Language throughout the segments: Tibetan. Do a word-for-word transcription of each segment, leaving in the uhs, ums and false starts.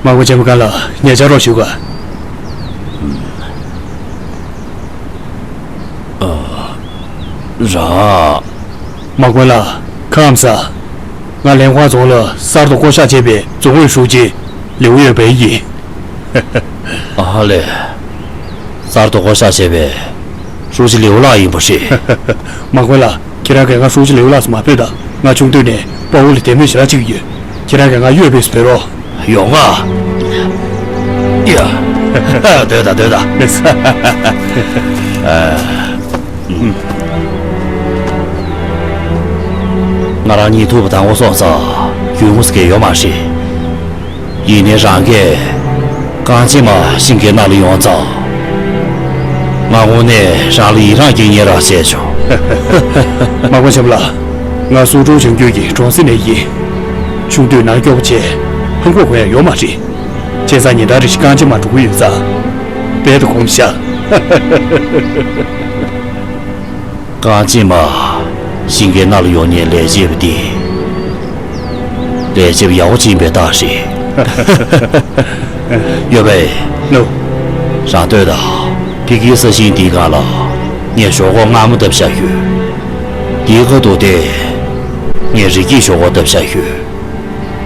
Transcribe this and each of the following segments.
དམག་དཔོན་ཆེན་པོ་གང་ལགས། ཉེ་ཆར་རོགས་ཞུ་ག་ར། དམག་དཔོན་ལགས། ཁམས་བཟང་། ང་ལན་ཧྭ་རྫོང་ལ་གསར་དུ་བསྐོ་གཞག་བྱས་པའི་རྫོང་ཨུད་ཧྲུའུ་ཅི་ལིའུ་ཡོན་པེ་ཡིན། ཨ་ཧ་ལས། གསར་དུ་བསྐོ་གཞག་བྱས་པའི་ཧྲུའུ་ཅི་ལིའུ་ལགས་ཡིན་པ་རེད། དམག་དཔོན་ལགས། ཁྱེད་རང་གིས་ང་ཧྲུའུ་ཅི་ལིའུ་ལགས་སུ་མ་འབོད་དང་། ང་ཆུང་དུས་ནས་དཔའ་བོ་ལ་དད་མོས་ཞེ་དྲག་བྱེད་ཀྱི་ཡོད། ཁྱེད་རང་གིས་ང་གཡོ་ཕེབས་སུ་འབོད་རོགས། ཡོང་ང་། ཡ། སྡོད་དང་སྡོད་དང་། ང་རང་གཉིས་ཐུག་པ་དང་པོ་སོང་ཙང་ཡུན་ངོ་ཟེར་མཁན་ཡོད་མ་རེད། ཡིན་ནའི་རང་གིས་རྐང་རྗེན་མ་ཤིང་གི་ནང་ལ་ཡོང་ཙང་། ང་དངོས་གནས་རང་ལ་ཡི་རངས་སྐྱེ་མཁན་རང་བྱས་བྱུང་། དམག་དཔོན་ཆེན་པོ་ལགས། ང་སུའུ་ཀྲོའུ་བྱང་རྒྱུད་ཀྱི་གྲོང་གསེབ་ནས་ཡིན། ཆུང་དུས་ནང་སྐྱོ་པོ་བྱས། ཧམ་གོ་གོ་ཡ་ཡོད་མ་རེད། བྱས་ཙང་ཉིན་ལྟར་རེ་བཞིན་རྐང་རྗེན་མ་འགྲོ་གི་ཡོད་ཙང་། དཔལ་དུ་གོམས་ཤག་རྐང་རྗེན་མ་ཤིང་གི་ནང་ལ་ཡོང་ནས་ལས་བྱེད་པ་འདི། ལས་བྱེད་པ་ཡག་པོ་ཅིག་ཡིན་པའི་རྟགས་རེད། ཡོད་པས། ལོ། རང་ལྟོས་དང་། ཕ་གིའི་ས་ཞིང་འདིའི་སྒང་ལ་ངས་ཞོག་ཁོག་མངར་མོ་བཏབ་བཞག་ཡོད། འདིའི་ཁ་ཐུག་དེ་ངས་རི་སྐྱེས་ཞོག་ཁོག་བཏབ་བཞག་ཡོད།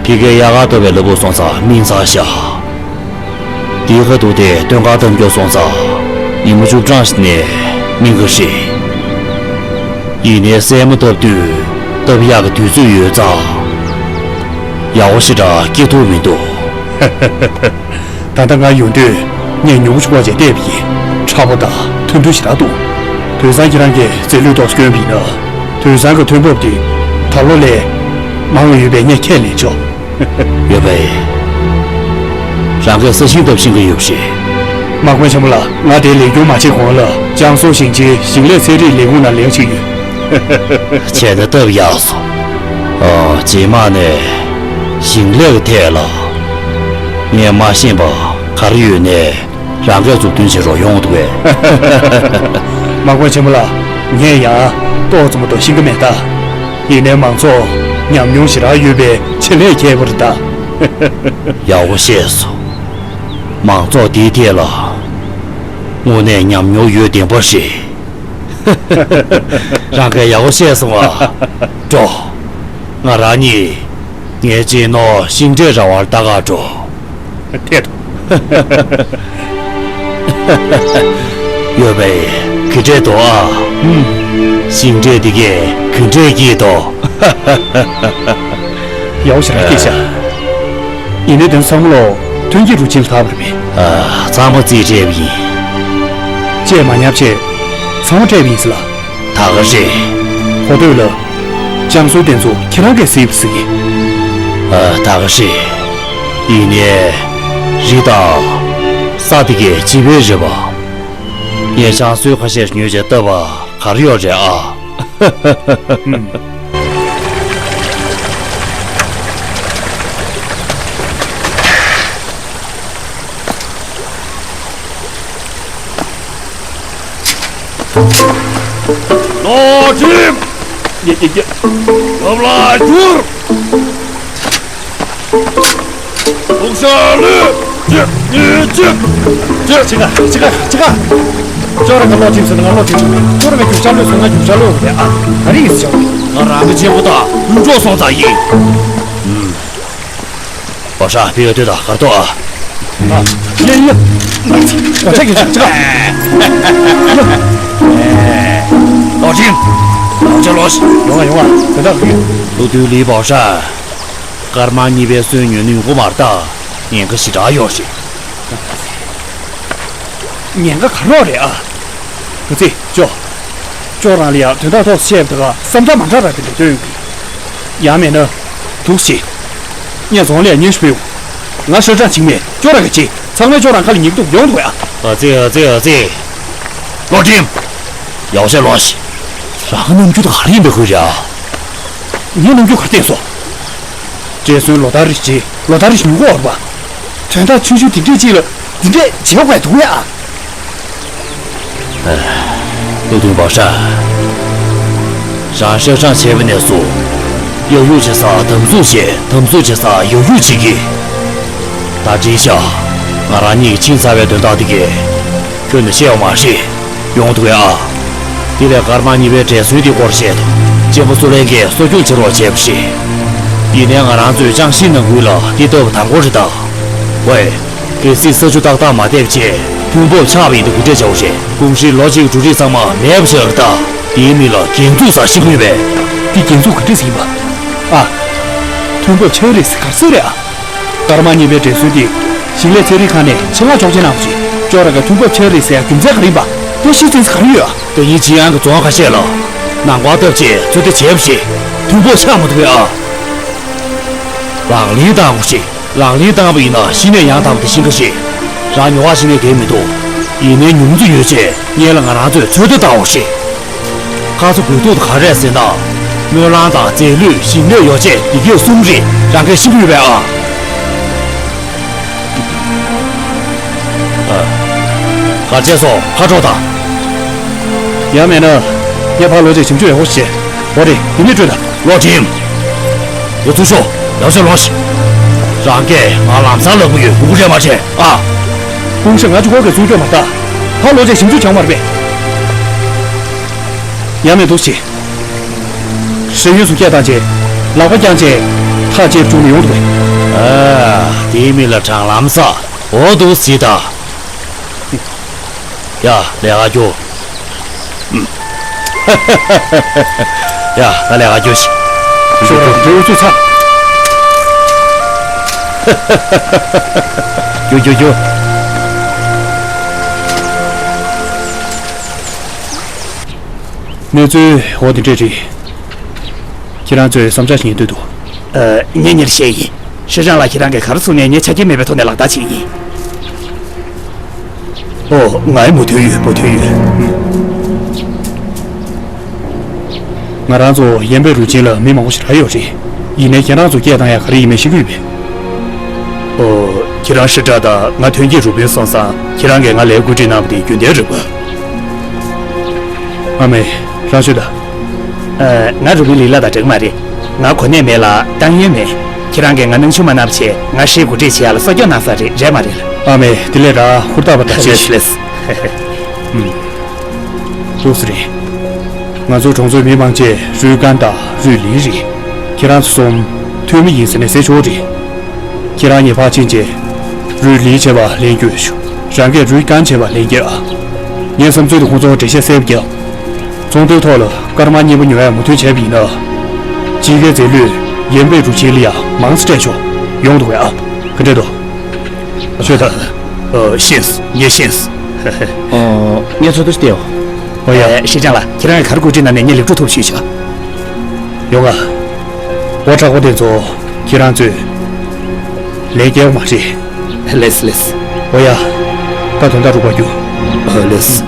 ཕ་གིའི་དབྱར་ཁ་ལྟ་བའི་ལ་ཕུག་སོང་ཙང་སྨིན་ཚར་བཞག་འདིའི་ཁ་ཐུག་དེ་སྟོན་ཁ་བཏབ་མགྱོགས་སོང་ཙང་ཉི་མ་བཅུ་གྲངས་ཤིག་ནས་སྨིན་གི་རེད། ཡིན་ནའི་སྲན་མ་བཏབ་དུས་བཏབ་ཡག་གི་དུས་ཚོད་ཡོད་ཙང་ཡག་པོ་ཞེ་དྲག་སྐྱེ་ཐུབ་མི་འདུག་ད་ལྟ་ང་ཡོང་དུས་ངས་ཉུང་ཤོས་བྱས་བལྟས་པ་ཡིན། མཁྲེགས་པོ་དང་ཐོན་ཐོན་ཞེ་དྲག་འདུག་དེང་སང་ཁྱེད་རང་གིས་རྫས་ལུད་ཏོག་ཙམ་བསྐྱོན་པ་ཡིན་ན། དེང་སང་གི་ཐོན་འབབ་དེ་ད་ལོ་ལས་མང་བ་ཡོད་པས་ངས་ཁས་ལེན་ཆོག་ཡོད་པས། རང་གིས་ས་ཞིང་བཏབ་ཤེས་ཀྱི་ཡོད་པ་རེད། དམག་དཔོན་ཆེན་པོ་ལགས། ང་དེ་ལས་སྐྱོན་མ་བྱེད་གོང་ལ་ཅང་སུའུ་ཞིང་ཆེན་ཞིང་ལས་ཚན་རིག་ལས་ཁུངས་ནང་ལས་བྱེད་ཀྱི་ཡོད། བྱས་ན་སྟབས་ཡག་སོང་། ཨ། རྗེས་མ་ནས་ཞིང་ལས་ཀྱི་ཐད་ལ་ངས་མ་ཤེས་པ་ག་རེ་ཡོད་ནའི་རང་གིས་མཛུབ་སྟོན་བྱེད་རོགས་ཡོང་འདུག་གས། དམག་དཔོན་ཆེན་པོ་ལགས། ངས་ཡང་ཏོག་ཙམ་མ་གཏོགས་ཤེས་ཀྱི་མེད་ད། ཡིན་ནའི་མང་ཚོགས་ཉམས་མྱོང་ཞེ་དྲག་ཡོད་པའི་ཆེད་ལས་མཁས་པོ་རེད་ད། ཡག་པོ་བཤད་སོང་། མང་ཚོགས་འདིའི་ཐད་ལ་དངོས་གནས་ཉམས་མྱོང་ཡོད་བདེན་པ་རེད། རང་གིས་ཡག་པོ་བཤད་སོང་ཨ། འགྲོ། ང་རང་གཉིས་ངའི་གཅེས་ནོར་ཤིང་འབྲས་ར་བར་ལྟ་གར་འགྲོ། ཐད་དོ། ཡོད་པས་གི་འབྲས་དོ་ཨ། ཨུམ། ཤིང་འབྲས་འདི་གས་གི་འབྲས་སྐྱིད་དོ། ཡག་པོ་ཞེ་དྲག་སྐྱེས་ཤག་ཡིན་ནའི་དེ་ཚང་མ་ལོ་ཐོན་སྐྱེད་རུ་ཆེན་ལ་བཏབ་པ་རེད་པས། ཨ། ཚང་མ་རྩིས་སྤྲད་པ་ཡིན། ཅེས་མ་ཉར་བྱས། ཚང་མ་སྤྲད་པ་ཡིན་ཟེར་ལ། ད་ག་རེད། གོ་ཐོས་ལ། ལྕང་སོའི་རྟེན་གཙོ་ཁྱེད་རང་གིས་གཟིགས་པ་ཟེར་གི། ཨ། ད་ག་རེད། ཡིན་ནའི། རི་དང་། ས་དེ་གའི་བྱིས་པའི་རེད་པ། ངས་ལྕང་སོའི་ཁ་ཤས་ཉོས་བྱས་བཏབ་པ་ག་རེ་ཡོད་རེད་ཨ། ལོ་ཁྲིམས། ཡ་ཡ་ཡ། ལོབ་ལ་བསྒྱུར། ལུག་ཤ་ལུད། ཅི་ཉི་ཅི། ཅི་ཅི་ག་ཅི་ག་ཅི་ག་ཅོ་ར་ག་ལོ་ཁྲིམས་ཟེར་ན་ང་ལོ་ཁྲིམས་ཟེར་ན། ཅོ་ར་ག་རྒྱུག་ཆ་ལོས་ཟེར་ན་རྒྱུག་ཆ་ལོས་ཟེར། ཨ། ག་རེ་ཡིན་ཟེར། ང་རང་གི་གཅེན་པོ་དང་ལྷུན་གྲོགས་སོང་ཙང་ཡིན། ཨོ་ཧྲ་ཕི་ཡོད་དུས་ད་གར་ཏོ་ཨ། ཡ་ཡ། ཨོ་ཧྲ་ཡོད་ཅག་ཅག་ལོ་ཁྲིམས། ལོ་ཅག་ལོ་ཞིག་ཡོང་བ་ཡོང་བ་དེ་དག་གི། ལོ་དུས་ལི་པའོ་ཧྲ། སྐར་མ་གཉིས་པའི་སོན་ཉོ་ནུས་གོ་མར་ལྟ། ཉེན་ཁ་ཞེ་དྲག་ཡོད་རེད། ཉེན་ཁ་ག་རོག་རེད་ཨ། ག་ཚེ་ཅོ། ཅོ་རང་ལ་ཡང་དོན་དག་ཐོག་བཤད་པ་དང་བསམ་ཐག་མ་འདྲ་ར་དེ་འདྲ་སྟོན་ཡོང་གི། ཡང་མེད་ན། འདུག་སེ། ངས་རྫོང་ལས་སྙན་ཞུ་ཕུལ་ཡོང་། ང་ཤ་ཁྲག་འཇིགས་མེད་ཅོ་ར་གི་ཅི། ཚང་མས་ཅོ་རང་ཁ་ལ་ཉིག་འདུག་ཡོང་འདུག་ཨ། ཨ་ཙི་ཨ་ཙི་ཨ་ཙི། ལོ་ཁྲིམས། ཡག་ཤ་ལོ་ཞིག་རང་གི་རྣམ་འགྱུར་དེ་ག་རེ་ཡིན་པའི་ཁུལ་རེད་ཨ། ངའི་རྣམ་འགྱུར་ག་རེ་བསྟན་སོང་། བགྲེས་སོན་ལོ་ལྟར་རེ་བྱེད་ལོ་ལྟར་རེ་ཉུང་གོ་བར་པ། དོན་དག་ཆུང་ཆུང་དེ་འདྲས་ཅིག་ལ་འདི་འདྲས་བྱེད་དགོས་འདུག་ཡ། ཨ། ལོ་བདུན་པ་ཧྲ། རང་ཤ་ཁྲག་བྱས་པ་ནས་བཟུང་། ཡག་ཡུག་བྱེད་ས་དམ་བཙུགས་བྱས། དམ་བཙུགས་བྱེད་ས་ཡག་ཡུག་བྱེད་ཀྱི། ད་དྲིས་ཤག་ང་རང་གཉིས་ཕྱིན་ཚར་བའི་དོན་དག་དེ་གས་ཁྱོན་ནས་བཤད་ཡོད་མ་རེད། ཡོང་འདུག་གས་ཨ། དེ་ལས་སྐར་མ་གཉིས་པའི་དྲན་གསོའི་དེ་སྐོར་བཤད་དོ། གཅེན་པོ་བསོད་ལྷས་ཀྱིས་གསོ་སྐྱོང་བྱེད་རོགས་བྱས་པ་རེད། ཡིན་ནའི་ང་རང་ཚོས་ཅང་ཤིན་ནང་ཁུལ་ལ་དེ་ལྟ་བུ་དང་པོ་རེད་ད། ཝེ། གལ་སྲིད་ས་ཆུ་ཏག་ཏག་མ་བལྟས་པ་བྱས་ཐོན་འབབ་ཆག་པ་ཡིན་ན་ག་འདྲ་བྱེད་དགོས་རེད། ཀུང་སིའི་ལོ་གཅིག་འབྲུ་རིགས་ཚང་མ་མེད་པ་བྱས་པ་རེད་ད། དེའི་མིང་ལ་འགན་འཛུགས་ཟེར་ཤེས་ཀྱི་ཡོད་པས། དེ་འགན་འཛུགས་ག་འདྲ་ཟེར་ཡིན་པ། ཨ། ཐོན་འབབ་ཆག་རེད་ཟེར་ག་རེ་ཟེར་རེད་ཨ། སྐར་མ་གཉིས་པའི་དྲན་གསོའི་སྟེང་ཞིང་ལས་ཚན་རིག་ཁང་ནས་ཆེད་མངགས་ཆོག་མཆན་གནང་བ་རེད། ཅོག་ར་ག་ཐོན་འབབ་ཆག་རེད་ཟེར་ཡ་རྒྱུ་མཚན་ག་རེ་ཡིན་པ་དེ་ཤེས་ཚད་ག་རེ་ཡོད་ཨ། ད་ཡིན་ཅི་ཡང་གི་རྫོང་ཁ་ཤས་ལ་ནང་པར་བཏབ་བྱས་ཚོད་ལྟ་བྱས་པ་རེད། ཐོན་འབབ་ཆག་མ་ཐུབ་པས་ཨ། ལག་ལེན་བསྟར་དགོས་རེད། ལག་ལེན་བཏང་བ་ཡིན་ན་གཞི་ནས་ཡང་དག་པ་དེ་ཤེས་ཀྱི་རེད། རང་ཉོ་བ་ཞིག་ནས་འགལ་མི་འདུག་ཡིན་ནའི་ཉུང་ཙམ་ཡོད་ཅེས་སྔོན་ལ་ང་རང་ཚོས་ཚོད་ལྟ་བཏང་བ་རེད། ཁ་ཚ་དགོས་གཏུག་དང་ག་རེ་ཟེར་ན། སྨོན་ལམ་དང་རྫས་ལུད་ཞིང་ལས་ཡོ་བྱད་འདི་གས་གསུམ་རེད། རང་གིས་ཤེས་ཀྱི་ཡོད་པས་ཨ། ཨ། གར་བྱས་སོང་། ཕར་འགྲོ་དང་། ཡང་མེད་ན། ངས་ཕར་ལོག་རྗེས་ཞིབ་འཇུག་ཡག་པོ་ཞིག་བྱེད། འོ་རེད། དེ་ནས་སྤྲོད་དང་། ལོག་ཅིང་། ཡོ་ཚུར་ཤོག་ཡག་ཤོས་ལོངས་ཤིག་རང་གིས་ང་ལམ་སང་ལབ་ཀྱི་ཡོད། སྒུག་རེ་མ་བྱེད་ཨ། ཀུང་ཧྲེ་ང་ཅི་ཧོ་གི་ཚུར་སྐྱོད་མ་ལྟ། ཕར་ལོག་རྗེས་ཞིབ་འཇུག་བྱང་མ་རེད་པས། ཡང་མེད་འདུག་ཅི། ཧྲེ་ཡུན་སུ་སྐད་བཏང་རྗེས། ལག་པ་བརྐྱངས་རྗེས། ཐག་བཅད་བཅུག་ནས་ཡོང་འདུག་པས། ཨ། དེའི་མིང་ལ་དྲང་ལམ་ས། འོ་འདུག་སེ་ད། ཡ། ལས་ཀ་རྒྱུགས། ཡ། ད་ལས་ཀ་རྒྱུགས་ཤིག་ཤོག་རོགས། འབྲས་བུ་ཚོས་ཚར། རྒྱུགས་རྒྱུགས་རྒྱུགས། གནས་ཚུལ་འོ་དེ་འདྲས་རེད། ཁྱེད་རང་ཚོས་བསམ་འཆར་ཞིག་བཏོན་འདུག་ཨ། ངས་གཉེར་བཤད་ཡིན། ཧྲི་ཀྲང་ལགས་ཁྱེད་རང་གིས་ག་རེ་གསུངས་ནའི་ངས་ཆ་རྐྱེན་མེད་པའི་ཐོག་ནས་ལག་བསྟར་བྱེད་ཡིན། ཨོ། ང་ཡི་མོས་མཐུན་ཡོད། མོས་མཐུན་ཡོད། ང་རང་ཚོ་ཡན་པེ་རུ་ཆིན་ལ་མི་མང་པོ་ཞིག་རག་ཡོད་རེད། ཡིན་ནའི་ཁྱེད་རང་ཚོ་སྐད་བཏང་ཡ་ག་རེ་ཡིན་མིན་ཤེས་ཀྱི་ཡོད་པས། ཨོ། ཁྱེད་རང་ཧྲི་ཀྲང་དང་ང་ཐོན་སྐྱེད་རུ་དཔོན་སོང་ཙང་ཁྱེད་རང་གིས་ང་ལས་བཀོད་སྒྲིག་གནང་བ་དེ་རྒྱུན་ལྡན་རེད་པ། ཨ་མེ། རང་ཤོད་ད། ཨ། ང་རུ་དཔོན་ལི་ལགས་དང་འདྲ་གི་མ་རེད། ང་གོ་གནས་མེད་ལ་ཏང་ཡོན་མེད། ཁྱེད་རང་གིས་ང་སྣང་ཆུང་མ་གནང་བྱས་ང་ཧྲེ་གོ་སྒྲིག་བྱེད་ཡ་ལ་གསོ་སྐྱོང་གནང་ས་རེད། རེད་མ་རེད། ཨ་མེ། དེ་ལས་ར་ཧུར་ཐག་པ་ད་བྱེད། ལེས་ལེས། ཨུམ། འདུག་སེ་རེད། ང་ཚོ་གྲོང་ཚོའི་མི་མང་ཆེ་རུས་ཀན་དང་རུས་ལི་རེད། ཁྱེད་རང་ཚོ་གསུམ་ཐོན་མི་ཡིན་ཟེར་ནས་ཟེར་ཆོག་རེད། ཁྱེད་རང་གཉིས་ཕར་ཕྱིན་རྗེས། རུས་ལི་བྱས་པ་ལེན་རྒྱུ་ཞུ། རང་གིས་རུས་ཀན་བྱས་པ་ལེན་རྒྱུ་ཨ། ངའི་བསམ་ཚུལ་དེ་ཁོང་ཚོར་འགྲེལ་བཤད་གསལ་པོ་རྒྱབ། ཚོང་དོན་ཐོག་ལ་སྐར་མ་གཉིས་པ་ཉོ་ཡ་མོས་མཐུན་བྱས་པ་ཡིན་ན། ཕྱི་རྒྱལ་རྫས་ལུད་ཡན་པེ་རུ་ཆིན་ལ་ཡ་མང་ཙམ་སྤྲད་ཆོག་ཡོང་འདུག་གས་ཨ། ག་འདྲས་འདུག་ཤོད་ད། ཨ། ཤེས། ངས་ཤེས། ཨོ། ངས་ཚོད་ལྟ་ཞིག་བལྟས་ཡོང་། ཨོ་ཡ། ཨེ། ཧྲི་ཀྲང་ལགས། ཁྱེད་རང་གིས་ག་རེ་གོ་སྒྲིག་གནང་ནས་ངས་ལེགས་གྲུབ་ཐོབ་ཞུས་ཆོག་ཡོང་ང་། འབོ་དྲག་པོ་དེ་ཚོ་ཁྱེད་རང་ཚོས་ལས་རྒྱལ་མ་རེད། ལེས་ལེས། ཨོ་ཡ། ད་དོན་དག་རུ་བ་རྒྱུ། ཨ། ལེས།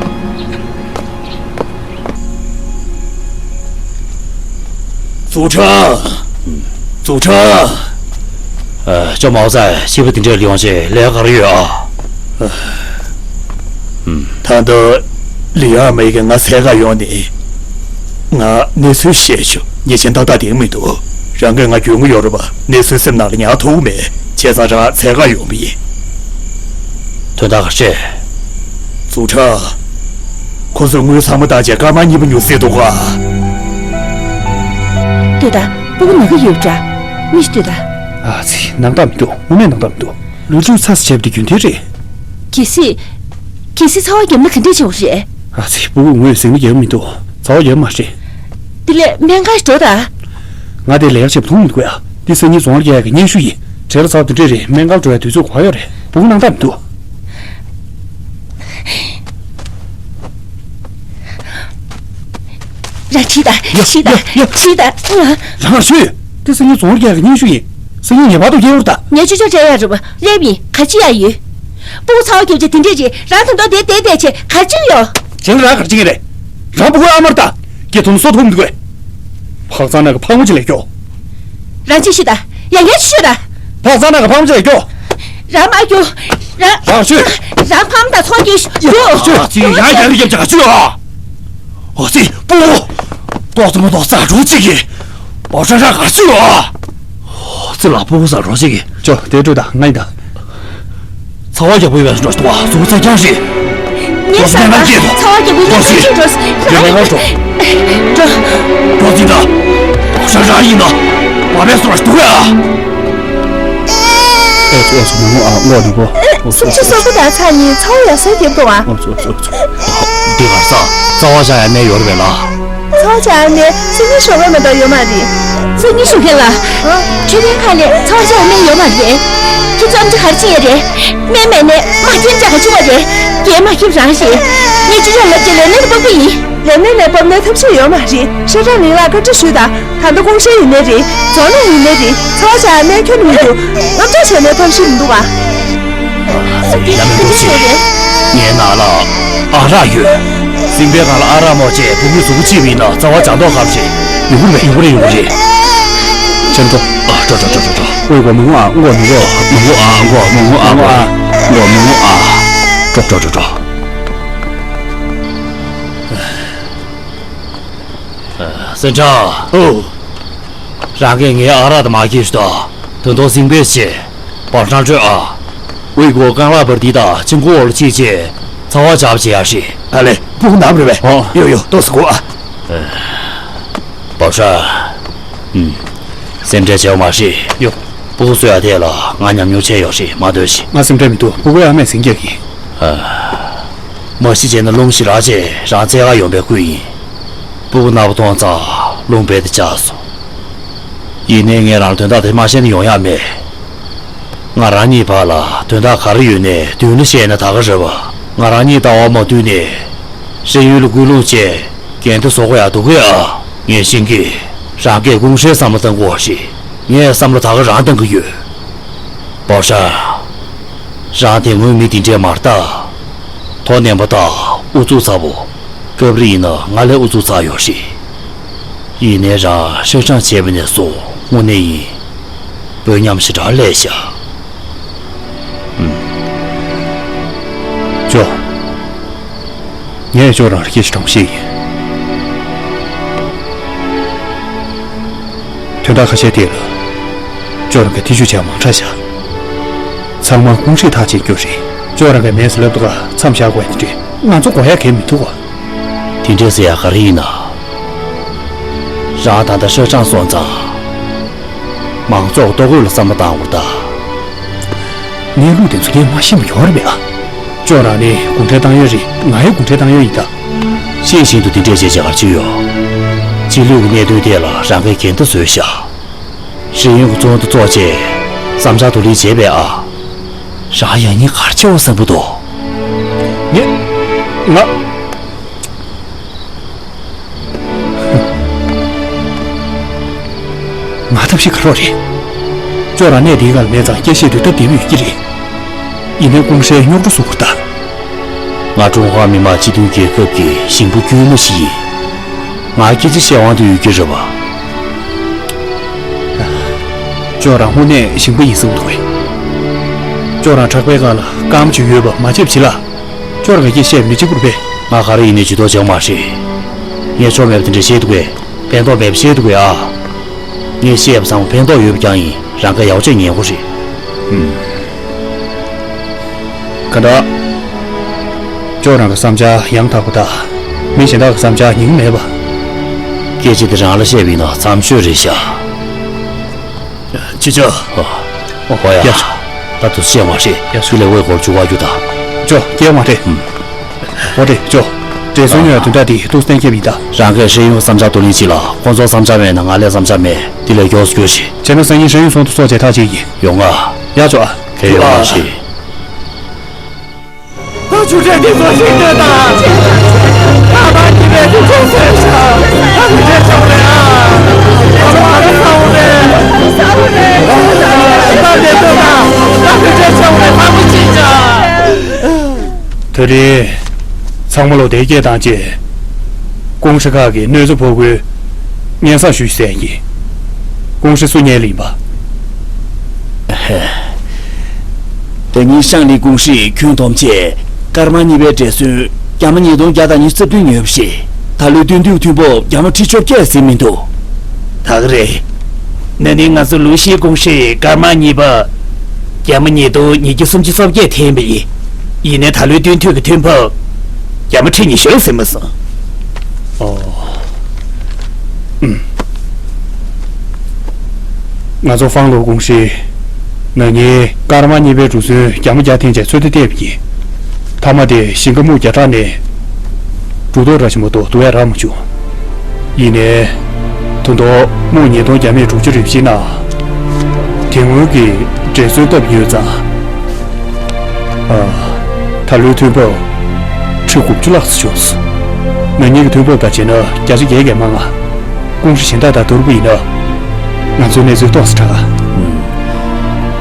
ཙུའུ་ཁྲང་། ཙུའུ་ཁྲང་། ཨ། ཅོ་མའོ་ཙའེ་ཤི་བ་དེ་འདྲས་ལ་ཡོང་ཆེད་ལས་ག་རེ་ཡོད་ཨ། ཨ། ད་ལྟ་ལི་ཨ་མེ་གིས་ང་འཚོལ་ག་ཡོང་ནས། ང་གནས་ཚུལ་བཤད་ཆོག་ཉེས་ཅན་ཏག་ཏག་བསྡད་མི་འདུག་རང་གིས་ང་རྒྱུས་མངའ་ཡོད་རེད་པ། གནས་ཚུལ་སེམས་ནང་ལ་ཉར་ཐུབ་མེད། བྱས་ཙང་རང་འཚོལ་ག་ཡོང་བ་ཡིན། དོན་དག་ག་རེ་རེད། ཙུའུ་ཁྲང་། ཁོ་ཚོས་དངུལ་ཚང་མ་བཏང་བྱས་སྐར་མ་གཉིས་པ་ཉོ་སྲིད་འདུག་ག་ལྟོས་དང་། སྤུ་གུ་ན་གི་ཡོད་འདྲ། མིག་ལྟོས་དང་། ཨ་ཙི། སྣང་དག་མི་འདུག་དངོས་གནས་སྣང་དག་མི་འདུག་ལུས་ཕྱུགས་ཚ་ས་བྱས་པ་དེ་རྒྱུན་ལྡན་རེད། གལ་སྲིད། གལ་སྲིད་ཚ་བ་བརྒྱབ་ན་ག་འདྲས་བྱེད་དགོས་རེད། ཨ་ཙི། སྤུ་གུ་ངོས་ཟིང་ནི་བརྒྱབ་མི་འདུག་ཚ་བ་བརྒྱབ་མ་རེད། དེ་ལས་སྨན་ཁང་ཞིག་འགྲོ་དང་། ང་དེ་ལས་ཀ་བྱེད་པ་མཐོང་མི་འདུག་ཡ། འདི་སང་ཉིན་རྫོང་ལ་སྐྱེལ་ཡག་གི་སྙན་ཞུ་ཡིན། བྲེལ་ལ་ཚ་བ་དེ་འདྲས་རེད། སྨན་ཁང་འགྲོ་ཡ་དུས་ཚོད་ག་པར་ཡོད་རེད། སྤུ་གུ་སྣང་དག་མི་འདུག་རང་ཁྲིད་དང་། ཡ། ཁྲིད་དང་། ཡ། ཡ། ཁྲིད་དང་། ང་། རང་ང་ཤོད། དེ་སང་ཉིན་རྫོང་ལ་སྐྱེལ་ཡག་གི་སྙན་ཞུ་ཡིན། སང་ཉིན་ངེས་པར་དུ་སྐྱེལ་དགོས་རེད་ད། ངས་ཅོ་ཅོ་སྤྲད་ཡག་རེད་པ། སླེབས་ཡིན། ག་རེ་བྱེད་ཡག་ཡོད། སྤུ་གུ་ཚ་བ་བརྒྱབ་བྱས་དེ་འདྲས་རེད། རང་ད་དུང་དེ་བསྡད་བསྡད་བྱས་ག་རེ་བྱེད་ཀྱི་ཡོད། བྱས་ན་རང་ག་རེ་བྱེད་ཀྱི་རེད། རང་སྤུ་གུའི་ཨ་མ་རེད་ད། སྐྱེས་ཐུབ་ན་གསོ་ཐུབ་མི་འདུག་གས། བག་ཚ་ན་གི་ཕག་མོ་ཅིག་ལས་སྐྱོ། རང་ཅིག་ཤོད་དང་། ཡ། ངས་ཅིག་ཤོད་དང་། བག་ཚ་ན་གི་ཕག་མོ་ཅིག་ལས་སྐྱོ། རང་མ་སྐྱོ། རང་། རང་ཤོད། རང་ཕམ་དང་ཚོང་སྐྱེལ་ཤོད། ཡ། ཤོད། ཨ་ཙི། ཡ། ཡ། ཡ། ཡ། ཤོད། ཨ་ཙི། སྤུ་གུ། ཏོག་ཙམ་མ་གཏོགས་ཟ་འགྲོ་ཅིག་གི། ཨོ། ཧྲ་ཧྲ་ག་ཤོད། ཨ་ཙི། ལ་སྤུ་གུ་ཟ་འགྲོ་ཅིག་གི། ཅོ། དེ་སྤྲོད་དང་། ང་ཡིན་ད། ཚ་བ་རྒྱག་པའི་བས་འགྲོ་འདུག་བ། གཟུགས་པོ་ཚ་རྐྱང་རེད། ངས་ཟ་ན་ཚ་བ་རྒྱག་པའི་བས་འགྲོ་ཟིན་འགྲོ། འགྲོ་ཟིན་ད། འགྲོ་ཟིན་ད། ཧྲ་ཧྲ་ཡིན་ན། བ་བས་སོང་འདུག་ཨ། ཨོ་ཙོ་ཨོ་ཙོ་མོ་མོ་ཨ་མགོ་ནི་གོ། སུམ་ཅུ་སོ་དགུ་དང་ཚ་གཉིས་ཚ་བ་ཡག་སར་རྒྱབ་འདུག་ཨ། ཨོ་ཙོ་ཨོ་ཙོ་ཨོ་ཙོ། འདི་གར་ས་ཚ་བ་བཞག་ཡ་གནས་ཡོད་རེད་པས་ལ། ཚ་བ་བཞག་ཡ་གནས་སང་ཉིན་ཞོགས་པ་མ་གཏོགས་ཡོད་མ་རེད། སང་ཉིན་ཞོགས་ཀས་ལ། འཕྲོད་བསྟེན་ཁང་ནས་ཚ་བ་བཞག་ཡ་གནས་ཡོད་མ་རེད། ཁྱེད་ཚོ་ཨམ་ཆི་ག་རེ་བྱེད་ཡ་རེད། སྨན་མེད་ནས་མ་ཁྱེར་བྱ་ག་བྱུང་བ་རེད། རྒན་མ་ཁྱེར་རང་རེད། ངས་ཅི་ཆོག་ལབ་ཀྱི་ལས་སྣེ་ལ་དཔག་པ་ཡིན། ལས་སྣེ་ནས་སྤབས་ནས་ཐབས་ཤེས་ཡོད་མ་རེད། ཧྲེ་ཀྲང་ལིང་ལ་བཀའ་འདྲི་ཞུས་དང་། ད་ལྟ་ཀུང་ཧྲེ་ཡིན་ནའི་རེད། རྫོང་ནང་ཡིན་ནའི་རེད། ཚ་བ་བཞག་ཡ་གནས་ཁྱོན་ནས་མི་འདུག་དངངས་སྐྲག་བྱས་ནས་ཐབས་ཤེས་མི་འདུག་ག། ཡ་མི་འདུག་ཟེར། ངའི་ནང་ལ་ཨ་རག་ཡོད། སྲིང་པའི་སྒང་ལ་ཨ་རག་མོ་བཅས་བུ་མོའི་གཟུགས་པོ་གཅིག་པ་ཡིན་ན་རྩ་བ་བྱང་ཐོག་གམ་རེད། ཡོང་གི་རེད་པས། ཡོང་གི་རེད། ཡོང་གི་རེད། ཅན་ཏོ། ཨ་འགྲོ་འགྲོ་འགྲོ་འགྲོ་འགྲོ། ཨོའི་མགོ་མི་ངོ་ཨ་མགོ་མི་ངོ་མི་ངོ་ཨ་མགོ་མི་ངོ་ཨ་མགོ་མི་ངོ་ཨ། འགྲོ་འགྲོ་འགྲོ་འགྲོ། སེང་ཁྲ། ཨོ། རང་གིས་ངའི་ཨ་རག་དང་མ་ཁྱེར་ཤོག་དང་། དོན་དག་སྲིང་པས་བྱེད། བར་ཁྲང་སྤྲོད་ཨ། ཝེ་གོ་རྐང་ལག་བར་དི་དང་ཆིང་ཀོ་འོར་གཅིག་བྱས། ཚ་བ་བྱབ་བྱེད་ཡ་ཧྲི། ཨ་ལེ། སྤུ་གུ་ནབ་རེད་པས། ཨོ། ཡོ་ཡོ་ཏོག་སི་གོ་ཨ། བར་ཁྲ། ཨུམ། སེམས་ཁྲལ་བྱེད་བ་མ་ཧྲི། ཡོ། སྤུ་གུ་གསོ་ཡ་དེ་ལ་ང་ཉམས་མྱོང་ཆེ་ཡོད་ཧྲི་མ་སྡོད་ཤི། ང་སེམས་ཁྲལ་མི་འདུག་སྤུ་གུའི་ཨ་མས་ཟིན་རྒྱག་གི། ཨ། མ་ཤི་བྱས་ན་རླུང་ཞིག་རག་རྗེས་རང་རྩེད་ག་ཡོང་པའི་ཁུལ་ཡིན། སྤུ་གུ་ནག་པོ་མཐོང་ཙང་རླུང་རྦད་དེ་བཅག་སོང་། ཡིན་ནའི་ངས་རང་ལ་དོན་དག་དེ་མ་བཤད་ན་ཡོང་ཡག་མེད། ང་རང་གཉིས་བར་ལ་དོན་དག་ག་རེ་ཡོད་ནའི་མདུན་ལ་བཤད་ན་ད་ག་རེད་པ། ང་རང་གཉིས་ལྟ་བ་མ་མཐུན་ནས། ཧྲེ་ཡུན་ལ་སྐུལ་སློང་བྱས་འགན་དེ་བཟོ་དགོས་ཡག་འདུག་གས་ཨ། ངས་ཤེས་ཀི། རང་གིས་ཀུང་ཧྲེའི་བསམ་བློ་བཏང་དགོས་ཤིག་ངས་བསམ་བློ་ད་ག་རང་བཏང་གི་ཡོད། པའོ་ཧྲན། རང་དེ་སྔོན་མི་དེ་འདྲས་མ་རེད་ད། མཐོ་ནན་པོ་དང་ཨུ་ཚུགས་ཚ་པོ། སྐབས་རེ་ཡིན་ན་ང་ལས་ཨུ་ཚུགས་ཚ་ཡོད་ཤི། ཡིན་ནའི་རང་ཧྲེ་ཀྲང་བྱས་པ་ནས་བཟུང་དངོས་གནས་ཡིན། དཔོན་ཉམས་ཞེ་དྲག་སླེབས་ཤག་ཨུམ། ཅོ། ངས་ཅོ་རང་ལ་སྐད་ཆ་དྲང་པོ་བཤད་ཡིན། དོན་དག་ཁ་ཤས་དེ་ལ་ཅོ་རང་གིས་ཐེ་བྱུས་བྱས་མང་དྲགས་བཞག་ཚང་མ་ཀུང་ཧྲེ་ཐག་བཅད་རྒྱུ་རེད། ཅོ་རང་གིས་མེད་ཟེར་ལབ་འདུག་ག་མཚམས་བཞག་དགོས་ཡ་དེ་འདྲས་ང་ཚོ་དགོས་ཡ་གང་ཡང་མི་འདུག་ག་དེ་འདྲས་ཟེར་ཡ་ག་རེ་ཡིན་ན། རང་ད་ལྟ་ཧྲེ་ཀྲང་སོང་ཙང་། མང་ཚོགས་ལྟོ་གོས་ལ་བསམ་བློ་བཏང་དགོས་ད། གནས་ལུགས་དེ་ཚོ་ངས་མ་ཤེས་པ་ཡོད་རེད་པས་ཨ། ཅོ་རང་ནི་གུང་ཁྲན་ཏང་ཡོན་རེད། ང་ཡང་གུང་ཁྲན་ཏང་ཡོན་ཡིན་ད། ཤེས་བཞིན་དུ་དེ་འདྲས་བྱས་བྱས་ག་རེ་བྱེད་ཡོད། ཕྱི་ལོགས་ཀྱི་གནད་དོན་ཐད་ལ་རང་གིས་འགན་ཐག་བཟོས་ཤག་ཧྲེ་ཡུན་གྱི་ཚོགས་འདུ་ཚོགས་རྗེས་བསམ་འཆར་བསྡུ་ལེན་བྱས་པས་ཨ། རང་ཡང་སྙིང་ག་རེ་སྐྱོ་བོ་བཟང་པོ་འདུག་ངས། ང་། ང་ཐབས་ཤེས་ག་རོགས་རེད། ཅོ་རང་གནས་འདིའི་སྒང་ལ་མེད་ཙང་སྐད་བཤད་དུས་སྟབས་བདེ་པོ་ཡོད་ཀྱི་རེད། ཡིན་ནའི་ཀུང་ཧྲེ་རྙོག་དྲ་བཟོ་དགོས་ད། ང་ཀྲུང་ཧྭ་མི་དམངས་སྤྱི་མཐུན་རྒྱལ་ཁབ་ཀྱི་ཞིང་པ་དཀྱུས་མ་ཞིག་ཡིན། ང་སྐད་ཆ་བཤད་དབང་དུ་ཡོད་ཀྱི་རེད་པ། ཅོ་རང་དངོས་གནས་ཞིང་པ་ཡིན་བསམ་འདུག་གས། ཅོ་རང་ཁྲག་པའི་སྒང་ལ་སྐར་མ་བཅུ་ཡོད་པ་མ་བརྗེད་པ་བྱེད་ལ། ཅོ་རང་གིས་སྐད་བཤད་མི་གཅིག་པུར་འབད། ང་ག་རེ་ཡིན་ནའི་ཇུས་གཏོགས་བྱེད་མ་ཤེས། ངས་ཆོ་མེད་པ་དེ་འདྲ་བཤད་འདུག་གས། ཕན་ཐོགས་མེད་པ་བཤད་འདུག་གས་ཨ། ངས་བཤད་པ་ཚང་མ་ཕན་ཐོགས་ཡོད་པ་རྐྱང་ཡིན། རང་གིས་ཡག་པོ་བྱས་ཉན་དགོས་རེད། ཧུམ། ག་འདྲ། ཅོ་རང་གི་བསམ་འཆར་ཡང་དག་པ་དང་། མི་གཞན་དག་གི་བསམ་འཆར་ཉན་གྱི་མེད་པ། སྐད་ཆ་དེ་རང་ལ་བཤད་པ་ཡིན་ན་མཚམས་ཤོད་རེད་ཤག་ཅི་ཅོ། ཨོ། ཨོ་ཡ། ཡ་ཆོ། ད་དུ་བཤད་མ་ཤེས། ཡ་ཆོ། ཁྱོད་ལས་འོས་སྐོར་བཅུག་ག་རྒྱུ་ད། ཅོ་སྐྱེལ་མ་རེད། ཧུམ། ཨོ་རེད་ཅོ། བགྲེས་སོང་ཉོ་ཡ་དོན་དག་དེ་ཏུ་སྟན་སྐྱེབ་ཡིན་ད། རང་གིས་ཧྲེ་ཡུང་བསམ་འཆར་བསྡུ་ལེན་བྱེད་ལ། ཁོང་ཚོ་བསམ་འཆར་མེད་ན་ང་ལས་བསམ་འཆར་མེད། དེ་ལས་མགྱོགས་སུ་སྐྱོད་ཤིག་ཅེ་ནོ་སང་ཉིན་ཧྲེ་ཡུང་ཚོགས་འདུ་ཚོགས་རྗེས་ཐག་གཅོད་ཡིན། ཡོང་ང་། ཡ་ཆོ་ཨ། གལ་ཡོད་མ་ཤེས། ད་ཆུ་ཕྲན་དེ་ཚོ་ཞིག་སྟོན་དང་། ད་ཕར་གྱི་བས་དེ་ཚོ་ཟེར་ཤག་ད་དེ་འདྲས་བྱུང་རེད་ཨ། ད་ལོ་ཨ་རི་ས་འོ་རེད། ད་དེ་ཚོ་དང་ད་དེ་འདྲས་བྱུང་རེད། ཕ་མ་ཅིག་ཅག་ད་རེས་ཚང་མ་ལོ་དེ་སྐད་བཏང་རྗེས། ཀུང་ཧྲེ་ཁག་གི་གནོད་འཚེ་ཕོག་པའི་སྙན་སེང་ཞུ་ཞིག་གསན་གྱིས། ཀུང་ཧྲེ་སུ་ཉན་ལིན་པ། དེ་ཉིན་ཤང་ལི་ཀུང་ཧྲེས་ཁྱོན་བསྡོམས་བྱས་སྐར་མ་གཉིས་པའི་འབྲས་སོན་རྒྱ་མ་ཉིས་སྟོང་བརྒྱ་དང་ཉི་ཤུ་རྩ་བདུན་ཉོས་པ་རེད། ད་ལོའི་སྟོན་ཐོག་མཐུན་པོ་རྒྱ་མ་ཁྲི་བཅོ་བརྒྱད་ཟིན་མི་འདུག་ད་ག་རེད། ན་ནིང་ང་ཚོ་ལུའུ་ཤི་ཀུང་ཧྲེས་སྐར་མ་གཉིས་པ། རྒྱ་མ་ཉིས་སྟོང་ཉིས་བརྒྱ་སུམ་ཅུ་སོ་བརྒྱད་འཐེན་པ་ཡིན། ཡིན་ནའི་ད་ལོའི་སྟོན་ཐོས་ཀྱི་ཐོན་འབབ་རྒྱ་མ་ཁྲི་ཉི་ཤུ་ཟིན་མ་སོང་། ཨོ། ཨུམ། ང་ཚོ་ཧྥང་ལོ་ཀུང་ཧྲི་ན་ནིང་སྐར་མ་གཉིས་པའི་འགྲོ་སོན་རྒྱ་མ་བརྒྱ་འཐེན་བྱས་ཚོད་ལྟ་བལྟས་པ་ཡིན། མཐའ་མ་དེ་ཞིང་ཁ་སྨུག་བརྒྱ་ཕྲག་ནས་འབྲུ་རྡོག་ར་ཞིག་མ་གཏོགས་བརྡུང་ཡ་རག་མ་བྱུང་། ཡིན་ནའི། ད་དུང་སྨུག་ཉིས་སྟོང་བརྒྱ་མེད་དྲུག་ཅུ་རེ་བཞི་ནང་། དེ་སྔོན་གྱི་འགྲན་སོན་སྟབས་ཉོས་ཙང་། ཨ། ད་ལོའི་ཐོན་འབབ་ཁྲི་དགུ་བཅུ་ལྷག་ཙམ་བྱུང་སོང་། ན་ནིང་གི་ཐོན་འབབ་དང་བྱས་ན་བརྒྱ་ཆ་བརྒྱད་བརྒྱ་མ་ལྔ། ཀུང་ཧྲི་གཞན་དག་དང་བསྡུར་བ་ཡིན་ན། ང་ཚོའི་གནས་ཚུལ་ཏོག་ཙམ་དྲག་ག་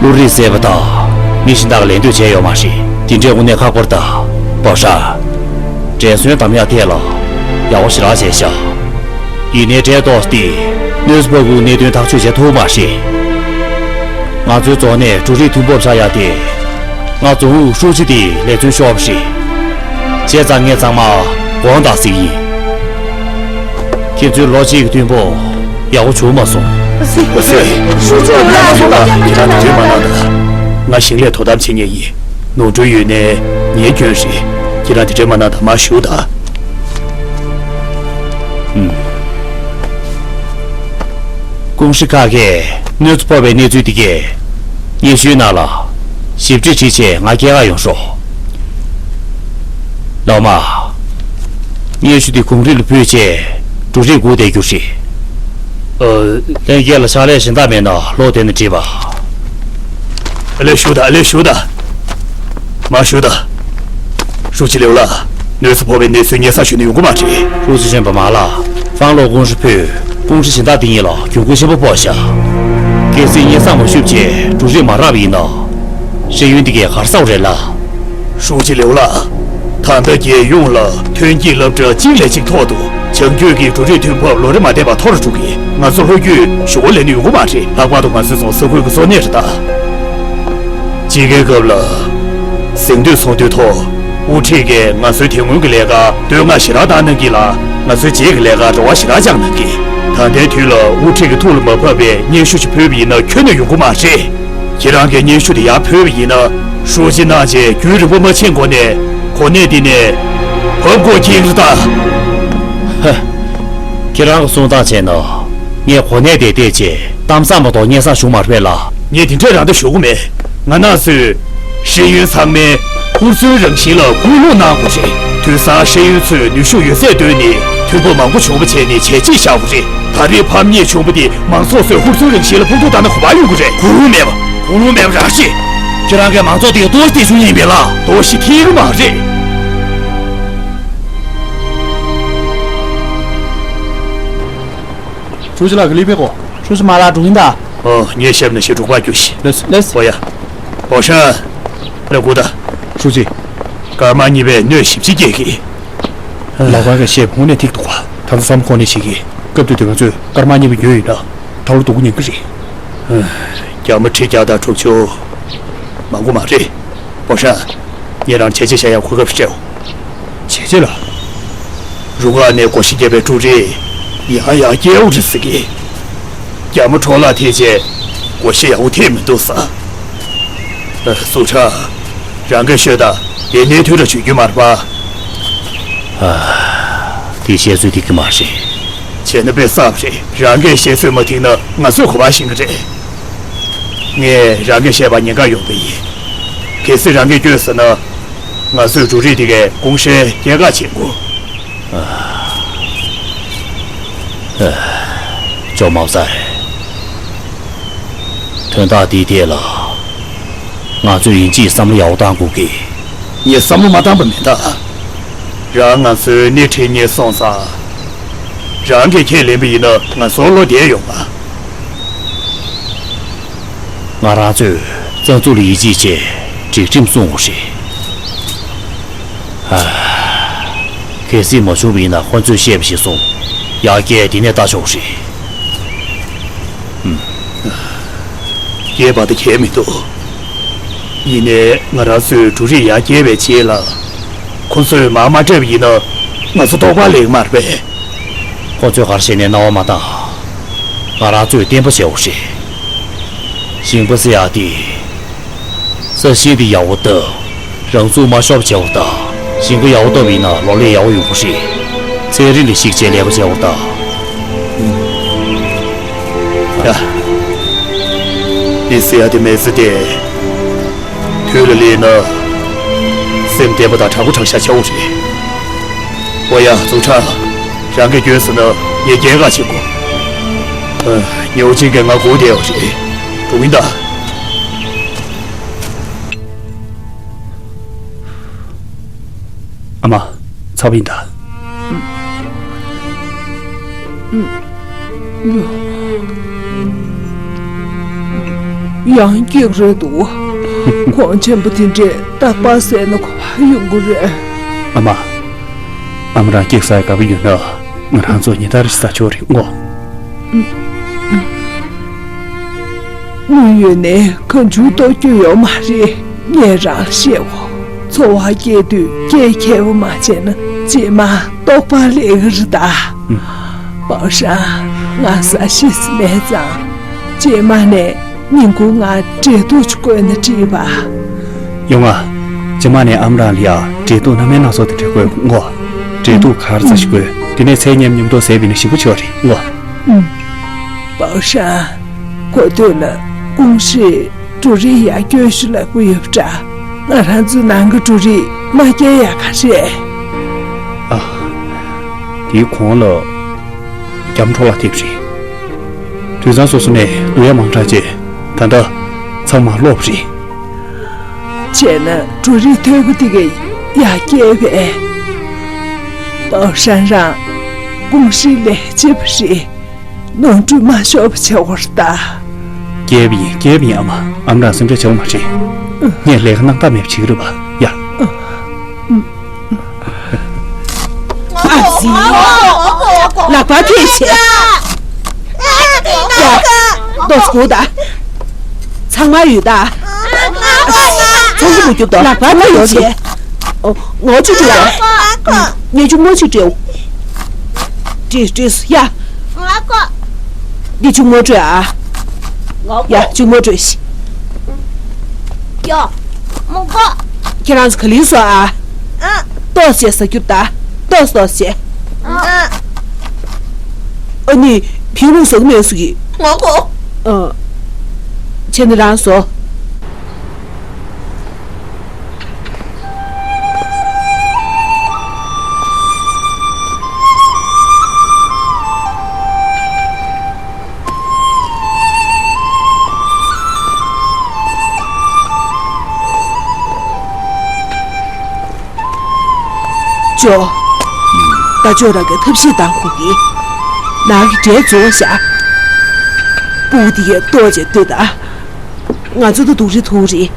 བློ་རིག་གསལ་པོ་དང་མི་གཞན་དག་གིས་ལད་ཟློས་བྱས་ཡོད་མ་རེད། དེ་འདྲའི་དངོས་གནས་ཁག་པོ་རེད་ད། པོ་ཧྲ། འགྲན་སོན་འདེམས་ཡག་ཐད་ལ་ཡག་པོ་ཞེ་དྲག་བྱས་ཤག་ཡིན་ནའི་འདྲ་མདོག་དེ་གནོད་འཚེ་ཕོག་གི་གནད་དོན་ཐག་གཅོད་བྱེད་ཐུབ་མ་རེད། ང་ཚོའི་རྫོང་ནས་འབྲུ་རིགས་ཐོན་འབབ་བཞག་ཡག་དེ། ང་རྫོང་ཨུད་ཧྲུའུ་ཅི་དེ་ལས་བརྩོན་ཤོར་བ་རེད། བྱས་ཙང་ངས་ཚང་མ་དགོངས་དག་ཟེར་གྱི་ཡིན། ཁྱེད་ཚོའི་ལོ་གཅིག་གི་ཐོན་འབབ་ཡག་པོ་བྱུང་མ་སོང་། ཨ་ཙི། ཧྲུའུ་ཅི་ལགས། ཁྱེད་རང་དེ་འདྲ་མ་གནང་དང་། ང་ཞིང་ལས་དོ་དམ་བྱེད་མཁན་ཡིན། ནོར་འཁྲུལ་ཡོད་ནའི་ངའི་སྐྱོན་རེད། ཁྱེད་རང་དེ་འདྲ་མ་གནང་དང་། མར་བཞུགས་དང་། ཨུམ། ཀུང་ཧྲི་ཁ་གིས་གནོད་འཚེ་ཕོག་པའི་གནས་ཚུལ་དེ་གས་སྙན་ཞུའི་ནང་ལ་ཞིབ་ཕྲ་བྲིས་བྱས་ང་སྐྱེལ་ག་ཡོང་ཤོག་ལགས་མ། སྙན་ཞུ་དེ་གུང་ཁྲན་ལ་ཕུལ་བྱས་འབྲུ་རིགས་སྒུག་བསྡད་རྒྱུ་རེད། ཨ། ལྷན་རྒྱས་ལ་ཕྱག་ལས་གཞན་དག་མེད་ན་ལོག་བསྡད་ནས་བྲིས་པ། ཨ་ལས་བཞུགས་དང་། ཨ་ལས་བཞུགས་དང་། མར་བཞུགས་དང་། ཧྲུའུ་ཅི་ལེའུ་ལགས། གནོད་འཚེ་ཕོག་པའི་གནས་ཚུལ་སྙན་སེང་ཞུས་ན་ཡོང་གི་མ་རེད། ཧྲུའུ་ཅི་གཞོན་པ་མ་ལགས། ཧྥང་ལོ་ཀུང་ཧྲི་ཕུད་ཀུང་ཧྲི་གཞན་དག་འདི་གཉིས་ལ་གྱོང་གུན་ཆེན་པོ་ཕོག་བཞག་གལ་སྲིད་སྙན་སེང་མ་ཞུས་བྱས་འབྲུ་རིགས་མ་རག་པ་ཡིན་ན། ཤེས་ཡོན་འདི་གས་ག་རེ་ཟ་བ་རེད་ལགས། ཧྲུའུ་ཅི་ལེའུ་ལགས། ད་ལྟ་རྒྱལ་ཡོངས་ལ་ཐོན་སྐྱེད་སློབ་གྲྭ་གཅིག་ལས་གཅིག་མཐོ་འདུག་བྱང་རྒྱུད་ཀྱི་འབྲུ་རིགས་ཐོན་འབབ་ལོ་རེ་མ་བསྡད་པར་མཐོ་རུ་འགྲོ་གི། ང་ཚོ་ལྷོ་རྒྱུད་ཞུ་བ་ལེན་ནས་ཡོང་གི་མ་རེད། ལྷག་པར་དུ་ང་ཚོའི་རྫོང་ས་ཁུལ་གྱི་གཙོ་གནད་རེད་ད། དཔྱིད་ཀའི་སྐབས་ལ་གཟེངས་བསྟོད་ཚོགས་འདུའི་ཐོག་དབུ་ཁྲིད་ཀྱིས་ང་ཚོའི་དེ་སྔོན་གྱི་ལས་ཀར་བསྟོད་བསྔགས་ཞེ་དྲག་བཏང་གནང་གི་ལ། ང་ཚོའི་རྗེས་ཀྱི་ལས་ཀར་རེ་བ་ཞེ་དྲག་བཅངས་གནང་གི། ད་ལྟའི་དུས་ལ་དབུ་ཁྲིད་ཀྱི་ཐུགས་ལ་མ་བབས་པའི་སྙན་ཞུ་ཞིག་ཕུལ་བ་ཡིན་ན་ཁྱོན་ནས་ཡོང་གི་མ་རེད། ཁྱེད་རང་གིས་སྙན་ཞུ་དེ་ཡར་ཕུལ་བ་ཡིན་ན། ཧྲུའུ་ཅི་གནང་རྗེས་རྒྱུན་རིང་པོ་མ་ཕྱིན་གོང་ནས་གོ་གནས་འདི་ནས་བབས་དགོས་ཀྱི་རེད་ད། ཧ། ཁྱེད་རང་གིས་གསུང་སྟངས་བྱས་ན་ངས་གོ་གནས་དེ་བརྟས་རྗེས་གཏམ་བཟང་མ་གཏོགས་སྙན་སེང་ཞུ་མ་རེད་པས་ལགས། ངས་དེ་འདྲས་རང་ད་ཞུ་གི་མེད། ང་རང་ཚོས་ཤེས་ཡོན་ཚང་མས་ཧུར་བརྩོན་རང་བཞིན་ལ་སྐུལ་སློང་གནང་དགོས་རེད། དུས་སང་ཤེས་ཡོན་ཚོས་ནུས་ཤུགས་ཡོད་ཚད་བཏོན་ནས་ཐོན་འབབ་མང་པོ་བྱུང་བ་བྱས་ནས་བྱས་རྗེས་བཞག་དགོས་རེད། ད་རེས་ཕམ་ཉེས་བྱུང་བ་དེ་མང་ཚོགས་ཚོས་ཧུར་བརྩོན་རང་བཞིན་ལ་ཕོག་ཐུག་བཏང་ན་གོ་བ་ཡོང་གི་རེད། གོ་རིམ་མེད་པ། གོ་རིམ་མེད་པ་རང་བྱེད། ཁྱེད་རང་གིས་མང་ཚོགས་དེ་གཏོར་བཤིག་བྱེད་བཅུག་མཁན་ཡིན་པས་ལགས། གཏོར་བཤིག་ཐེབས་ཀྱི་མ་རེད། ཧྲུའུ་ཅི་ལགས་ཀྱིས་ལི་པེ་གོ། ཧྲུའུ་ཅི་མ་ལགས་འགྲོ་གིན་གདའ། ཨོ། ངས་བཤད་པ་ནང་བཞིན་འགྲོ་གི་ཡོད་ཤག་ལགས་སོ། ལགས་སོ། ཨོ་ཡ། ཧོ་ཧྲན། ལ་སྒུག་དང་། ཧྲུའུ་ཅི། སྐར་མ་གཉིས་པས་གནོད་ཞེ་པོ་ཅིག་སྐྱེལ་གི། ལག་པ་གིས་བཤད་པ་དངོས་གནས་ཐིག་འདུག་ག་ད་ཚོ་བསམ་བློ་ཁོ་ནས་བྱེད་ཀྱི། སྐབས་དེ་དུས་ང་ཚོས་སྐར་མ་གཉིས་པ་ཉོས་ཡོད་ན་ད་ལོ་སྡུག་གུ་ཉན་གི་རེད། རྒྱ་མ་ཁྲི་བརྒྱ་དང་དྲུག་ཅུ། མང་པོ་མ་རེད། ཧོ་ཧྲན། ངས་རང་བྱས་རྗེས་བཞག་ཡག་གོ་སྐབས་ཤིག་སྤྲད་འོང་། བྱས་རྗེས་ལ། རུ་ཁག་ནས་བགོ་བཤའ་བརྒྱབ་པའི་འབྲུ་རིགས་ཡང་ཡང་སྐྱེལ་འོང་རེད་ཟེར་གི། རྒྱ་མ་འཕྲོ་བརླག་ཐེབས་རྗེས་བགོ་བཤའ་ཡག་པོ་ཐེབས་མི་འདུག་ཟེར། ཨ། སུ་ཁྲ། རང་གིས་ཤོད་དང་། དེ་ནས་དུས་ར་བྱེད་རྒྱུ་མ་རེད་པ། ཨ། དེ་བཤད་ཚོད་ཐིག་གི་མ་རེད། བྱས་ན་དཔེ་བསགས་པ་རེད། རང་གིས་བཤད་ཚོད་མ་ཐིག་ན་ང་ཚོས་ག་པར་ཤེས་ཀྱི་རེད། ངས་རང་གིས་བཤད་པ་ཉེན་ཁ་ཡོང་གི་ཡིན། གལ་སྲིད་རང་གིས་སྐྱོན་ཟེར་ན། ང་ཚོས་འབྲུ་རིགས་དེ་གའི་ཀུང་ཧྲེ་སྐྱེལ་ག་བྱེད་དགོས། ཨ། ཨ། ཇོ་མའོ་ཙའེ། དོན་དག་འདིའི་ཐད་ལ་ང་ཚོས་ཡིན་གཅིག་བསམ་བློ་ཡག་པོ་བཏང་དགོས་ཀི། ངས་བསམ་བློ་མ་བཏང་པ་མིན་ད། རང་ང་ཚོའི་སྣེ་ཁྲིད་མཁན་སོང་ཙང་། རང་གིས་ཁས་ལེན་པ་ཡིན་ན་ང་ཚོར་བློ་བདེ་ཡོང་ང་། ང་རང་ཚོས་རྩ་འཛུགས་ལ་ཡིད་ཆེས་བྱས་སྒྲིག་ཁྲིམས་སྲུང་དགོས་རེད། ཨ། གལ་སྲིད་མ་བྱུང་བ་ཡིན་ན་ཁོ་ཚོས་བཤད་པ་གཞིར་བཟུང་ཡར་རྒྱས་དེ་ནས་ལྟ་ཆོག་རེད། ཨུམ། རྒྱས་པ་དེ་གལ་མི་འདུག་ཡིན་ནའི་ང་རང་ཚོས་འབྲུ་རིགས་ཡར་རྒྱས་པའི་རྗེས་ལ། ཁོ་ཚོས་མར་མ་སྤྲད་པ་ཡིན་ན་ང་ཚོ་ལྟོགས་པ་ལེགས་མ་རེད་པས། ཁོ་ཚོས་ག་རེ་བྱས་ནས་སྣང་བ་མ་བཏང་། ང་རང་ཚོས་བརྟན་པོ་བྱེད་དགོས་རེད། ཞིང་པ་ཟེར་ཡག་དེ། ས་གཞི་འདི་ཡག་པོ་བཏབ། རང་ཚུགས་མ་ཤོར་བ་བྱེད་པ་དང་། ཞིང་ཁ་ཡག་པོ་བཏབ་པ་ཡིན་ན་ལོ་ལེགས་ཡག་པོ་ཡོང་གི་རེད། ཚན་རིག་ལ་གཞིགས་བྱས་ལས་ཀ་བྱེད་པ་དང་། ཡ། འདི་ཟེར་ཡ་དེ་མེད་ཟེར་ཏེ། དུས་ལ་སླེབས་ན། སེམས་བདེ་པོ་དང་དྲང་པོ་དྲང་བཞག་བྱ་དགོས་རེད། ཨོ་ཡ། ཙུའུ་ཁྲང་། རང་གིས་སྐྱོན་ཟེར་ན་ངས་སྐྱེལ་ག་བྱེད་དགོས། ཨ། ཉའོ་ཅིན་གྱིས་ང་སྒུག་བསྡད་ཡོད་རེད། འགྲོ་གིན་གདའ། ཨ་མ། ཚ་པོ་ཡིན་ད། ཡང་སྐྱིད་རེད་འདུག་གོང་ཆེན་པོ་དེ་འདྲས་རྟག་པར་ཟས་ན་གོ་བ་ཡོང་གི་རེད། ཨ་མ། ཨ་མ་རང་སྐྱིད་ས་ཡ་དགའ་པོ་ཡོད་ན། ང་རང་ཚོ་ཉིན་ལྟར་ཟ་ཆོག་རེད་ངོ་། དངུལ་ཡོད་ནས་གང་བྱུང་གཏོང་རྒྱུ་ཡོད་མ་རེད། ངས་རང་ལ་བཤད་འོ། འཚོ་བ་སྐྱེལ་དུས་སྐྱེལ་མཁས་པོ་མ་བྱས་ན་རྗེས་མ་ལྟོགས་པ་སླེབས་ཀྱི་རེད་ད། ཨུམ། པའོ་ཧྲན། ང་ཟ་ཤེས་ས་མེད་ཙང་། རྗེས་མ་ནས་ཉིན་གུང་ང་འབྲས་ཐུག་ཅིག་བསྐོལ་ན་འགྲིག་པ། ཡོང་ང་། རྗེས་མ་ནས་ཨ་མ་རང་ལ་ཡ་འབྲས་ཐུག་སྣ་མིན་སྣ་ཚོགས་དེ་འདྲ་བསྐོལ་ངོ་། འབྲས་ཐུག་ག་རེ་ཟ་ཞིག་དགོས། དེ་ནས་ཚལ་མཉམ་མཉམ་དུ་ཟས་པ་ཡིན་ན་ཞིམ་པོ་ཆགས་རེད་ངོ་། ཨུམ། པའོ་ཧྲན། གོ་ཐོས་ལ་ཀུང་ཧྲི་ཀྲུའུ་རིན་ཡར་སྐྱོད་ཞུ་ལབ་ཀྱི་ཡོད་པ་འདྲ། ང་རང་ཚོའི་ནང་གི་ཀྲུའུ་རིན་མ་སྐྱེལ་ཡག་ག་རེད། ཨ། དེའི་གོང་ལ་རྒྱ་མོ་འཕྲོ་བརླག་ཐེབས་རེད། དུད་ཚང་སོ་སོ་ནས་བསྡུ་ཡ་མང་དྲགས་རྗེས་ད་ལྟ་ཚང་མ་ལོག་པ་རེད། བྱས་ན་ཀྲུའུ་རིན་མཐོ་པོ་དེ་གས་ཡར་སྐྱེལ་བས། པའོ་ཧྲན་རང་ཀུང་ཧྲི་ལས་བྱེད་པ་རེད། ནོར་འཁྲུལ་མ་ཤོར་བ་བྱེད་དགོས་རེད་ད། སྐྱེལ་བ་ཡིན། སྐྱེལ་བ་ཡིན། ཨ་མ། ཨ་མ་རང་སེམས་ཁྲལ་བྱེད་དགོས་མ་རེད། ངས་ལས་ཀ་གནང་ཐབས་མེད་པ་བྱེད་ཀྱི་རེད་པ། ཡ། ཨ་ཙི། ལག་པ་ཕྱེས་བྱས། ཡ། ཏོག་ཙམ་སྒུག་དང་། ཚང་མ་ཡོད་ད། ཚང་གི་མི་རྒྱུག་དང་། ལག་པ་ཕྱེས་བྱས། ཨོ། ངོ་ཅི་འགྲོ། ངས་ཅུང་མོ་ཅིག་སྤྲད། སྤྲད་སྤྲད་སོང་ཡ། འདི་ཅུང་མོ་སྤྲོད་ཨ། ཡ། ཅུང་མོ་སྤྲོད་ཤིག་ཡ། མོ་གོ། ཁྱེད་རང་ཚོ་ག་ལེར་སོང་ཨ། ཨ། ཏོག་ཙམ་ཟ་རྒྱུ་ད། ཏོག་ཙམ་ཏོག་ཙམ། ཨ། ཨ་ནི། བིང་རུང་ཟ་གི་མེད་སུ་གི། ངོ་གོ། ཨ། ཁྱེད་ནི་རང་ཟོ། ཅོ། ད་ཅོ་རང་གི་ཐབས་ཤེས་བཏང་དགོས་ཀྱི། ནང་གི་འབྲས་རྫོགས་བཞག་སྤུ་གུ་དེ་གས་ལྟོགས་བྱས་སྡོད་ད། ང་ཚོ་ད་སྡུག་རུས་ཐུག་རེད།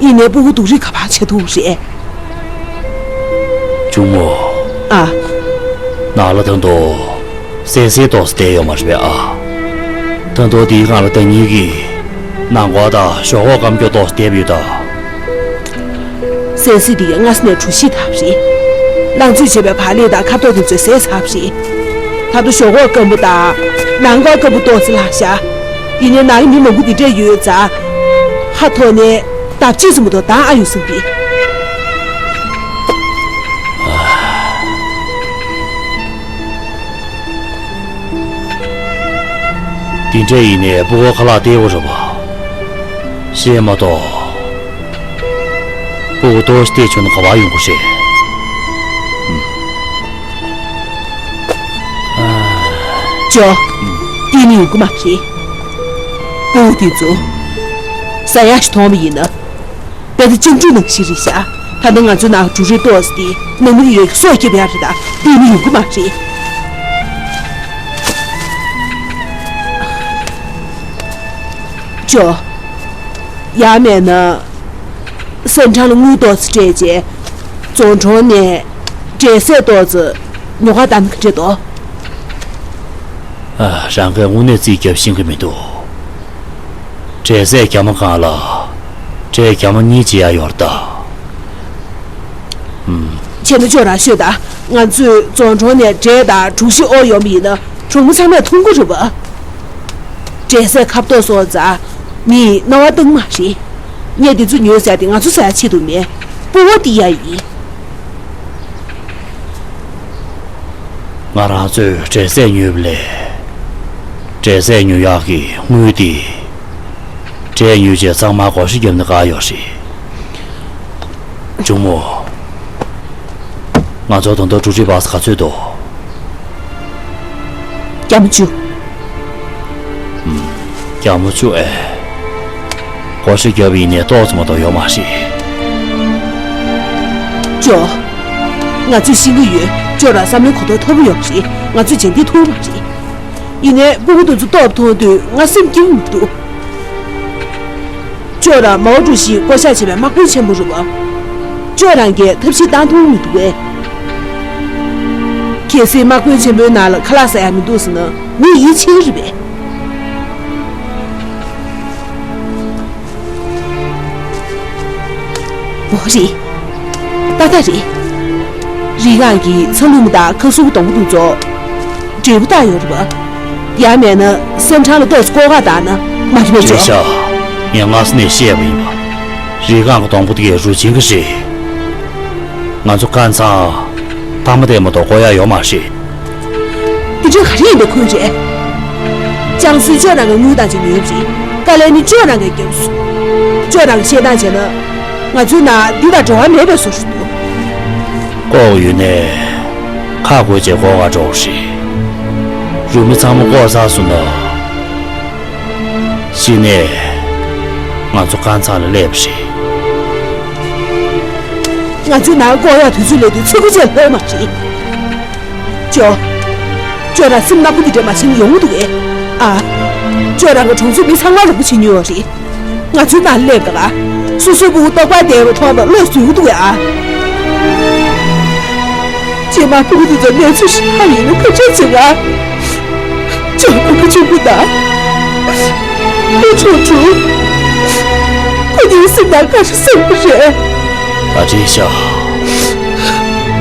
ཡིན་ནའི་སྤུ་གུ་སྡུག་རུས་ག་པར་བྱེད་ཐུབ་རེད། གཅུང་མོ། ཨ། ནང་ལ་ད་དུང་སན་སན་ཏོག་ཙམ་བསྡད་ཡོད་མ་རེད་པས་ཨ། ད་དུང་དེའི་སྒང་ལ་ད་ཉིད་ཀྱིས་ནང་སྒོ་དང་ཞོག་ཁོག་སྐམ་སྐྱོ་ཏོག་ཙམ་བསྡད་པ་ཡོད་ད། སན་སན་དེ་གས་སྔ་ས་ནས་གྲུ་བཞི་བཏབ་རེད། རླངས་བཙོས་བྱས་པའི་བག་ལེབ་དང་ཁ་དོག་དེ་ཚོ་ཟས་ཚར་བ་རེད། ད་དུང་ཞོག་ཁོག་སྐམ་པོ་དང་ནང་སྒོ་སྐམ་པོ་ཏོག་ཙམ་ལྷག་ཤག་ཡིན་ནའི་ནང་ལ་མི་མང་པོ་འདི་འདྲས་ཡོད་ཙང་། ཁ་ཐོག་ནས་ལྡབ་གཅིག་ཙམ་མ་གཏོགས་ལྡང་ཨ་ཡོང་ས་མ་རེད། དེ་འདྲ་ཡིན་ནའི་སྤུ་གུ་ཁ་ལག་བལྟས་པ་རེད་པ། ཤེས་མ་གཏོགས། སྤུ་གུ་ཏོག་ཙམ་བལྟས་བྱུང་ན་ག་པར་ཡོང་གི་རེད། ཨུམ། ཨ། ཅོ། ཨུམ། བལྟས་ནས་ཡོང་གི་མ་རེད། སྤུ་གུ་དེ་ཚོ། ཟ་ཡག་ཞིག་མཐོང་བ་ཡིན་ན། དཔེ་ད་སྤྱང་ཕྲུག་ནང་བཞིན་རེད་ཤག་ད་ལྟ་ང་ཚོའི་ནང་འབྲུ་རིགས་ཏོག་ཙམ་དེ་ནང་མི་གི་ཡོད་ཀྱི་སྲོག་སྐྱོབ་ཡག་རེད་ད། བལྟས་ནས་ཡོང་གི་མ་རེད། ཅོ། ཡང་མེད་ན། སེམས་ཁྲང་ལ་དངུལ་ཏོག་ཙམ་སྤྲད་རྗེས། རྫོང་གྲོང་ནས་འབྲས་ཟས་ཏོག་ཙམ་ཉོ་ག་བཏང་ན་ག་འདྲ་འདུག་ཨ། རང་གིས་དངོས་གནས་རྩིས་རྒྱབ་ཤེས་ཀྱི་མི་འདུག་འབྲས་ཟས་རྒྱ་མ་སྒང་ལ་འབྲས་རྒྱ་མ་གཉིས་བྱེད་ཡ་ཡོད་རེད་ད། ཨུམ། བྱས་ན་ཅོ་རང་ཤོད་ད། ང་ཚོས་རྫོང་གྲོང་ནས་འབྲས་དང་གྲོ་ཞིབ་དབོར་ཡོང་བ་ཡིན་ན་གྲོང་མི་ཚང་མས་འཐུང་གི་རེད་པ། འབྲས་ཟས་ཁ་བཏོག་སོང་ཙང་མིས་རྣ་བ་གཏོང་མ་རེད། ངས་འདི་ཚོ་ཉོས་ཟེར་ཏེ་ང་ཚོ་ཟ་ཡ་ཆེད་དུ་མེད། སྤུ་བོ་འདི་ཡ་ཡིན། ང་རང་ཚོས་འབྲས་ཟས་ཉོས་པ་ལས། འབྲས་ཟས་ཉོ་ཡག་གི་དངུལ་དེ། འབྲས་ཉོས་རྗེས་ཚང་མ་བགོ་བཤའ་བརྒྱབ་ན་དགའ་ཡོད་རེད། གཅུང་མོ། ང་ཚོ་ད་དུང་འབྲུ་རིགས་སྤར་ས་ག་ཚོད་འདུག་རྒྱ་མ་བཅུ། ཨུམ། རྒྱ་མ་བཅུ་ཨེ། བགོ་བཤའ་བརྒྱབ་པ་ཡིན་ནའི་ཏོག་ཙམ་མ་གཏོགས་ཡོད་མ་རེད། ཅོ། ང་ཚོས་ཤེས་ཀྱི་ཡོད། ཅོ་རང་བསམ་བློའི་གོ་རྟོགས་མཐོ་པོ་ཡོད་པ་རེད། ང་ཚོས་བྱས་འདི་ཐུབ་པ་རེད། ཡིན་ནའི་སྤུ་གུ་དེ་ཚོ་སྟོབས་མཐོང་དུས་ང་སེམས་སྐྱིད་མི་འདུག་ཅོ་རང་མའོ་ཀྲུའུ་ཞིས་བསྐོ་བཞག་བྱས་པའི་དམག་དཔོན་ཆེན་པོ་རེད་པ། ཅོ་རང་གིས་ཐབས་ཤེས་བཏང་ཐུབ་མི་འདུག་གས། གལ་སྲིད་དམག་དཔོན་ཆེན་པོའི་ནང་ལ་ཁ་ལག་ཟ་ཡ་མི་འདུག་ཟེར་ན་མི་ཡིད་ཆེས་ཀྱི་རེད་པས། འོ་རེད། ཏག་ཏག་རེད། རི་སྒང་གི་ཚ་ལུ་མ་དང་ཁ་སུབ་སྡོང་པོ་དེ་ཚོ། འབྲས་བུ་བཏགས་ཡོད་རེད་པ། ཡང་མེད་ན་སེམས་ཁྲང་ལ་ཏོག་ཙམ་བཀོག་ག་བཏང་ན་མ་རེད་པས། ཅོ། ཅེ་ཤ། ངས་སྔ་ས་ནས་བཤད་པ་ཡིན་པ། རི་སྒང་གི་སྡོང་པོ་དེ་གས་རུལ་ཕྱིན་གི་རེད། ང་ཚོ་དཀར་མཛངས་ཐ་མ་དེ་མ་གཏོགས་བཀོག་ཡ་ཡོད་མ་རེད། འདི་འདྲ་ག་རེ་ཡིན་པའི་ཁུལ་རེད། ཅང་སུའི་ཅོ་རང་གི་དངུལ་བཏང་བྱས་ཉོས་པ་རེད། དཀའ་ལས་ནི་ཅོ་རང་གིས་བརྒྱབ་སོང་། ཅོ་རང་གིས་བཤད་སྟངས་བྱས་ན། ང་ཚོའི་ནང་འདི་དང་འབྲེལ་བ་མེད་པའི་བཟོ་ཞིག་འདུག་བཀོག་ཡོད་ནའི། ཁག་བགོས་བྱས་བཀོག་ག་འགྲོ་གི་རེད། རུ་མི་ཚང་མ་བཀོག་ཚར་སོང་ན། གཞི་ནས་ང་ཚོ་དཀར་མཛངས་ལ་སླེབས་པ་རེད། ང་ཚོའི་ནང་བཀོག་ཡག་དུས་ཚོད་སླེབས་དུས་ཚོད་ཁུ་ཆད་ལྷོད་མ་རེད། ཅོ། ཅོ་རང་སེམས་ནག་པོ་འདི་འདྲ་མ་བྱེད་ན་ཡོང་གི་འདུག་གས། ཨ། ཅོ་རང་གིས་གྲོང་ཚོའི་མི་ཚང་མ་རོགས་པ་བྱེད་མྱོང་བ་རེད། ང་ཚོའི་ནང་སླེབས་དང་། སོ་སོའི་སྤུ་གུ་ལྟོགས་པ་བསྡད་པ་མཐོང་བ་བློ་བཟོད་ཀྱི་འདུག་གས་ཨ། རྗེས་མ་སྤུ་གུ་འདི་ཚོ་གནས་ཚུལ་ཞིག་ཧ་ཡིན་ན་ཁ་ཆད་བྱེད་ཨ། ཅོ་ཕ་གི་གཅུང་པོ་དང་། ཨེ་ཆུང་ཆུང་། ཁོ་གཉིས་སེམས་ནང་ག་རེ་བསམ་གྱི་རེད། ད་དྲན་ཤག་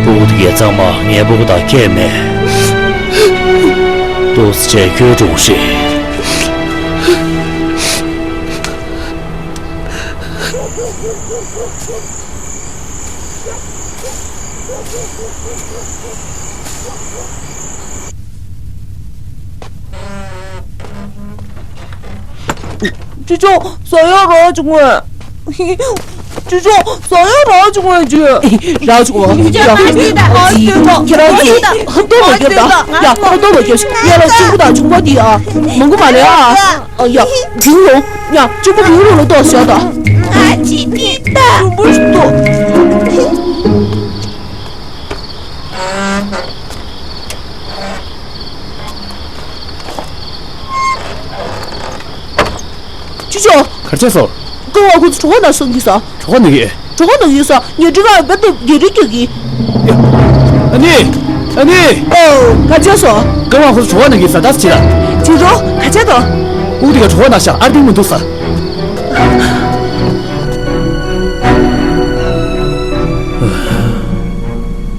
སྤུ་གུ་དེ་གས་ཚང་མ་ངའི་སྤུ་གུ་དང་ཁྱད་མེད། ཏོག་ཙམ་བྱས་ཁྱོད་འགྲོ་རེད། ཅི་ཅོ། ཟ་ཡག་རག་བྱུང་ངས། ཅི་ཅོ། ཟ་ཡག་རག་བྱུང་ངས་ཅི། རག་བྱུང་ངས། ཅི་ཅོ། ཡ། ཨ་ཙི་ད། ཨ་ཙི་ད། ཁྱེད་རང་ཚོས་ཧབ་ཏོ་མ་རྒྱབ་ད། ཡ། ཧབ་ཏོ་མ་རྒྱབ་ཤིག་ཡ་ལ་གཅིག་པུ་དང་གཅུང་པོ་འདི་ཨ། མང་པོ་མ་ལས་ཨ། ཨ་ཡ། འགྲིག་ཡོང་། ཡ། གཅུང་པོ་འགྲིག་ཡོང་ལ་ཏོག་བཞག་ད། ཨ་ཙི་འདི་ད། གཅུང་པོ་ཞིག་ཏོ། ཅི་ཅོ། གར་ཆས་སོ། ཀ་བ་ཁོ་ཚོ་གྲོད་ཁོག་ན་སོང་གི་ས། གྲོད་ཁོག་ན་གི། གྲོད་ཁོག་ན་གི་ས། ངས་འདྲི་ག་བེ་ཏོ་གི་རི་རྒྱུག་གི། ཨ་ནི། ཨ་ནི། ཨོ། གར་ཆས་སོ། ཀ་བ་ཁོ་ཚོ་གྲོད་ཁོག་ན་གི་ས་ད་ཅི་ལ། ཅི་རོ། གར་ཆས་དོ། ཨུ་དི་ག་གྲོད་ཁོག་ན་ཤ་ཨར་ཏིང་མི་འདུག་ས།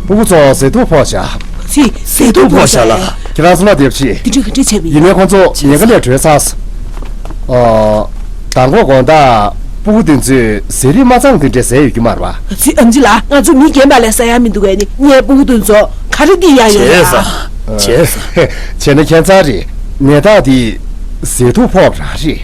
སྤུ་གུ་ཚོ་ཟས་ཐུག་ཕོག་བཞག་ཚེ་ཟས་ཐུག་ཕོག་བཞག་ལ། ཁྱེད་རང་ཚོ་ལ་དེབ་ཆི། དེ་འདྲ་ག་འདྲ་བྱས་པ་ཡིན། ཡིན་ནའི་ཁོང་ཚོ་ཉེན་ཁ་ལས་གྲོལ་ཚར་སོང་། ཨོ། མདང་དགོང་དགོང་དག་སྤུ་གུ་དེ་ཚོས་ཟས་རིགས་མ་ཚང་དེ་འདྲ་ཟས་ཡོད་ཀྱི་མ་རེད་པ། ཨ་ཙི་ཨམ་ཆི་ལགས། ང་ཚོ་མི་རྒན་པ་ལས་ཟ་ཡ་མི་འདུག་གས་ནི། ངས་སྤུ་གུ་དེ་ཚོ་ག་རེ་འདི་ཡ་ཡོད་ཡ། བྱས་ཙང་། བྱས་ཙང་། བྱས་ན་ཁྱད་མཚར་རེད། ནད་རྟགས་དེ་ཟས་ཐུག་ཕོག་རང་རེད།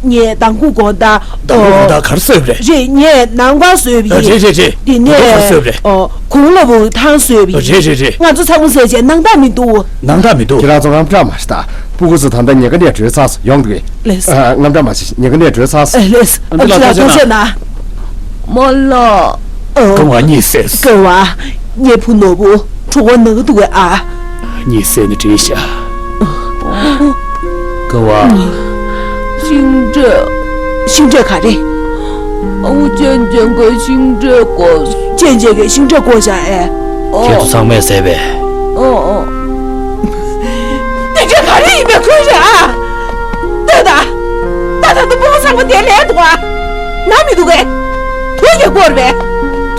ངས་མདང་དགོང་དགོང་དག་མདང་དགོང་དགོང་དག་ག་རེ་ཟོས་པ་རེད། རེད། ངས་ནང་པ་ཟོས་པ་ཡིན། རེད་རེད་རེད། དེ་ནས་མདང་དགོང་ག་རེ་ཟོས་པ་རེད། ཨོ། གུང་ལ་བུ་ཐང་ཟོས་པ་ཡིན། རེད་རེད་རེད། ང་ཚོ་ཚང་མ་ཟས་བྱས་སྣང་དག་མི་འདུག་སྣང་དག་མི་འདུག་ཁྱེད་རང་ཚོ་དངངས་སྐྲག་མ་བྱེད་ད། སྤུ་གུ་ཚོ་ད་ལྟ་ཉེན་ཁ་ནས་གྲོལ་ཚར་སོང་། ཡོང་འདུག་གས། ལགས་སོ། ཨ། དངངས་སྐྲག་མ་བྱེད། ཉེན་ཁ་ནས་གྲོལ་ཚར་སོང་། ཨ་ལགས། ཨ་ཅག་ལགས་ཐུགས་རྗེ་གནང་། མོ་ལ། ཨོ། ཀ་བ་གཉིད་སད་སོང་། ཀ་བ། ངའི་བུ་ནོར་བུ། གྲོད་ཁོག་ན་གི་འདུག་གས་ཨ། གཉིད་སད་ནས་བྲིས་ཤག་ཀ་བ། ཤིང་འབྲས། ཤིང་འབྲས་ག་རེ། ཨ་ཁུ་ཅན་ཅན་གྱིས་ཤིང་འབྲས་བརྐོས། ཅན་ཅན་གྱིས་ཤིང་འབྲས་བརྐོས་ཤག་ཨེ། ཨོ། ཁྱེད་ཚོ་ཚང་མས་ཟས་པས། ཨོ་ཨོ། དེ་འདྲ་ག་རེ་ཡིན་པའི་ཁུལ་རེད་ཨ། ལྟོས་དང་། ད་ད་ལྟ་སྤུ་གུ་ཚང་མ་དེ་ལས་འདུག་ཨ། ན་མི་འདུག་གས། དུག་རྒྱག་དགོས་རེད་པས།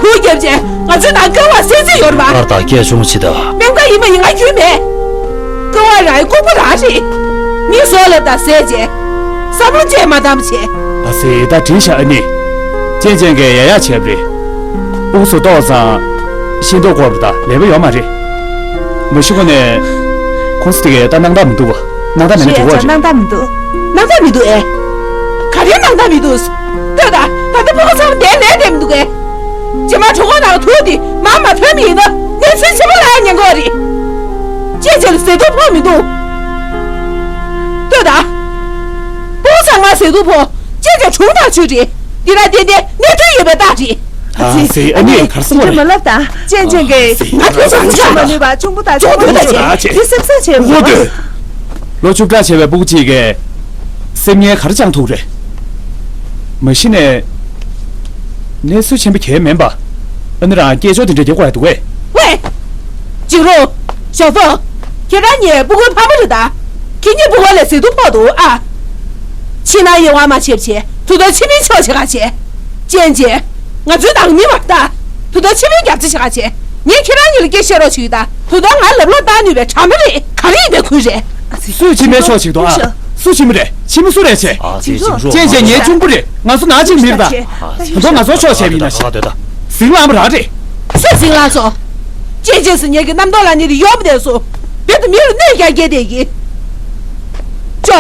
དུག་རྒྱབ་བྱས་ང་ཚོའི་ནང་ཀ་བ་བསད་རྩིས་ཡོད་རེད་པ། སྐར་དང་སྐད་ཆུང་ཆེ་ད། སྨན་ཁང་ཡིན་མ་ཡིན་ང་རྒྱུས་མེད། ཀ་བ་རང་ཡི་ལྐུགས་པ་རང་རེད། མི་བཟོ་ལབ་དང་ཟས་བྱས། བསམ་བློ་བཅས་མ་བཏང་བྱས། ཨ་ཙི། ད་དྲིས་ཤག་ཨ་ནི། ཅན་ཅན་གྱིས་ཡག་ཡག་བྱས་པ་རེད། ཨུ་ཚུགས་ཏོག་ཙམ་ཤེས་མདོག་སྐོར་བ་ད་ལས་པ་ཡོད་མ་རེད། མ་གཞི་ཁོ་ནས་ཁོང་ཚོ་དེ་གས་ད་སྣང་དག་མི་འདུག་བ། སྣང་དག་མེད་ན་འགྲིག་གོ་རེད། སྣང་དག་མི་འདུག་སྣང་དག་མི་འདུག་ཨེ། ག་རེ་སྣང་དག་མི་འདུག་ལྟོས་དང་། ད་ལྟ་ཕྲུ་གུ་ཚང་མ་འདིར་ལས་བསྡད་མི་འདུག་གས། རྗེས་མ་གྲོད་ཁོག་ནང་དུག་དེ་མར་མ་ཐོན་པ་ཡིན་ན་གནས་ཚུལ་ཆེན་པོ་ལ་ཉེན་ཁ་རེད། ཅན་ཅན་ལ་ཟས་དུག་ཕོག་མི་འདུག་ལྟོས་དང་། ཕྲུ་གུ་ཚང་མར་ཟས་དུག་ཕོག་ཅན་ཅན་གྲོངས་ཐག་ཆོད་རེད། འདི་ལ་ཏན་ཏན་གནད་དོན་ཡོད་པའི་རྟགས་རེད། ཨ་ཙི། ཨ་ནི་ག་རེ་གསུང་བ་རེད། མ་ལབ་དང་། ཅན་ཅན་གྱིས་ང་ཐུགས་ཚང་ཆ་མ་ནུས་པ་གཅུང་པོ་དང་གཅུང་པོ་དང་བྱས། དེ་སེམས་སང་བྱས་མི་འོ་དོ། ལོ་བཅུ་ཕྲག་བྱས་པའི་སྤུ་གུ་གཅིག་གིས་སེམས་ངལ་ག་རེ་བཅང་ཐུབ་རེད། མ་གཞི་ནས་གནས་ཚུལ་ཆེན་པོ་གང་ཡང་མིན་པ། ཨ་ནི་རང་སྐད་ཅོར་དེ་འདྲ་རྒྱག་དགོས་ཡ་འདུག་གས། ཝེ། འཇིགས་རུང་། ཞའོ་ཧྥང་། ཁྱེད་རང་གཉིས་ཕྲུ་གུའི་ཕ་མ་རེད་ད། ཁྱེད་གཉིས་ཕྲུ་གུ་ལ་ཟས་དུག་ཕོག་འདུག་ཨ། ཕྱི་ནང་དབྱེ་བ་མ་ཕྱེ་བྱས་ད་དུང་ཕྱི་མིའི་ཕྱོགས་བྱེད་ག་བྱས། ཅན་ཅན། ང་ཚོའི་ནང་མི་མ་རེད་ད། ད་དུང་ཕྱི་མིའི་རྒྱབ་ལྗོངས་བྱེད་ག་བྱས། ངས་ཁྱེད་རང་གཉིས་ལ་སྐད་བཤད་རོགས་བྱེད་ཀྱི་ད། ད་དུང་ང་ལབ་ལོག་བཏང་ནུས་པའི་གྲ་མ་རེད། ག་རེ་ཡིན་པའི་ཁུལ་རེད། སུས་ཕྱི་མིའི་ཕྱོགས་བྱེད་ཀྱི་འདུག་ཨ། སུ་ཕྱི་མི་རེད། ཕྱི་མི་སུ་རེད་བྱས། ཨ་ཙི། ཅན་ཅན་ངའི་གཅུང་པོ་རེད། ང་ཚོ་ནང་གཅིག་མི་རེད་ད། ད་དུང་ང་ཚོ་ཕྱོགས་བྱས་པ་ཡིན་ན་ཤི། ཟིང་ལ་ཨ་མ་རང་རེད། སུས་ཟིང་ལ་སོང་། ཅན་ཅན་ཟེར་མཁན་གྱི་རྣམ་རྟོག་ལ་ནི་ཡོང་མི་བསྡད་སོང་། བོད་དུ་མི་ལ་གནོད་རྒྱག་རྒྱག་བསྡད་ཀྱི། ཅོ།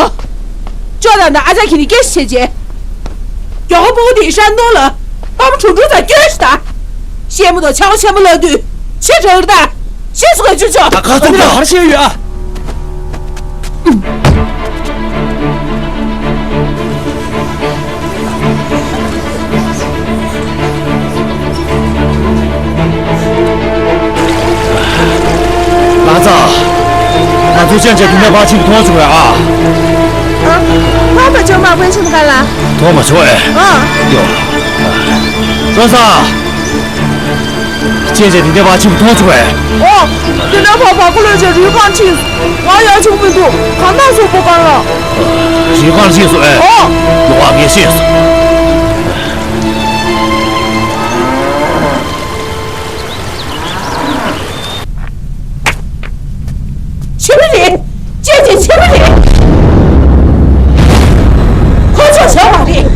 ཅོ་ད་ནི་ཨ་ཅག་ཁྱེད་གཉིས་སྐད་ཆ་བྱས་རྗེས། མགྱོགས་པོ་ཕྲུ་གུ་དེའི་ཤ་འདོང་ལ་པགས་པ་གྲུང་གྲུང་ཙམ་སྐྱོན་ཞིག་དང་། ཤེས་མ་གཏོགས་ཆག་སྒོ་ཆེན་པོ་ལབ་དུས་ཕྱི་དྲགས་རེད་ད། ཤེས་སུ་ག་ཅུ་ཅོ། ད་ཁ་ཚུམ་ད། ག་རེ་བཤད་ཡོད་ཨ། ལགས་སོ། ང་ཚོས་ཅན་ཅན་དེ་འདྲ་ཕར་ཕྱིན་མཐོང་བྱུང་བས་ཨ། ཨ། ཕར་མ་བྱུང་མ་དཔོན་ཆེན་ག་ལ། མཐོང་མ་བྱུང་ཨེ། ཨ། ཡོ། ཀྲོང་ཧྥང་། ཅན་ཅན་དེ་འདྲ་ཕར་ཕྱིན་མཐོང་བྱུང་བས། ཨོ། དེ་འདྲ་ཕར་བར་སྐོར་ལོག་བྱས་རི་སྒང་ཕྱིན། ང་ཡང་བྱུང་མི་འདུག་གང་ལྟར་སོང་པོ་གང་ལ། རི་སྒང་ཕྱིན་སོང་ཨེ། ཨོ། ལོག་པ་ངས་ཤེས་སོང་། ཕྱི་མི་རེད། ཅན་ཅན་ཕྱི་མི་རེད། ཁོ་ཚོ་བྱ་བ་རེད།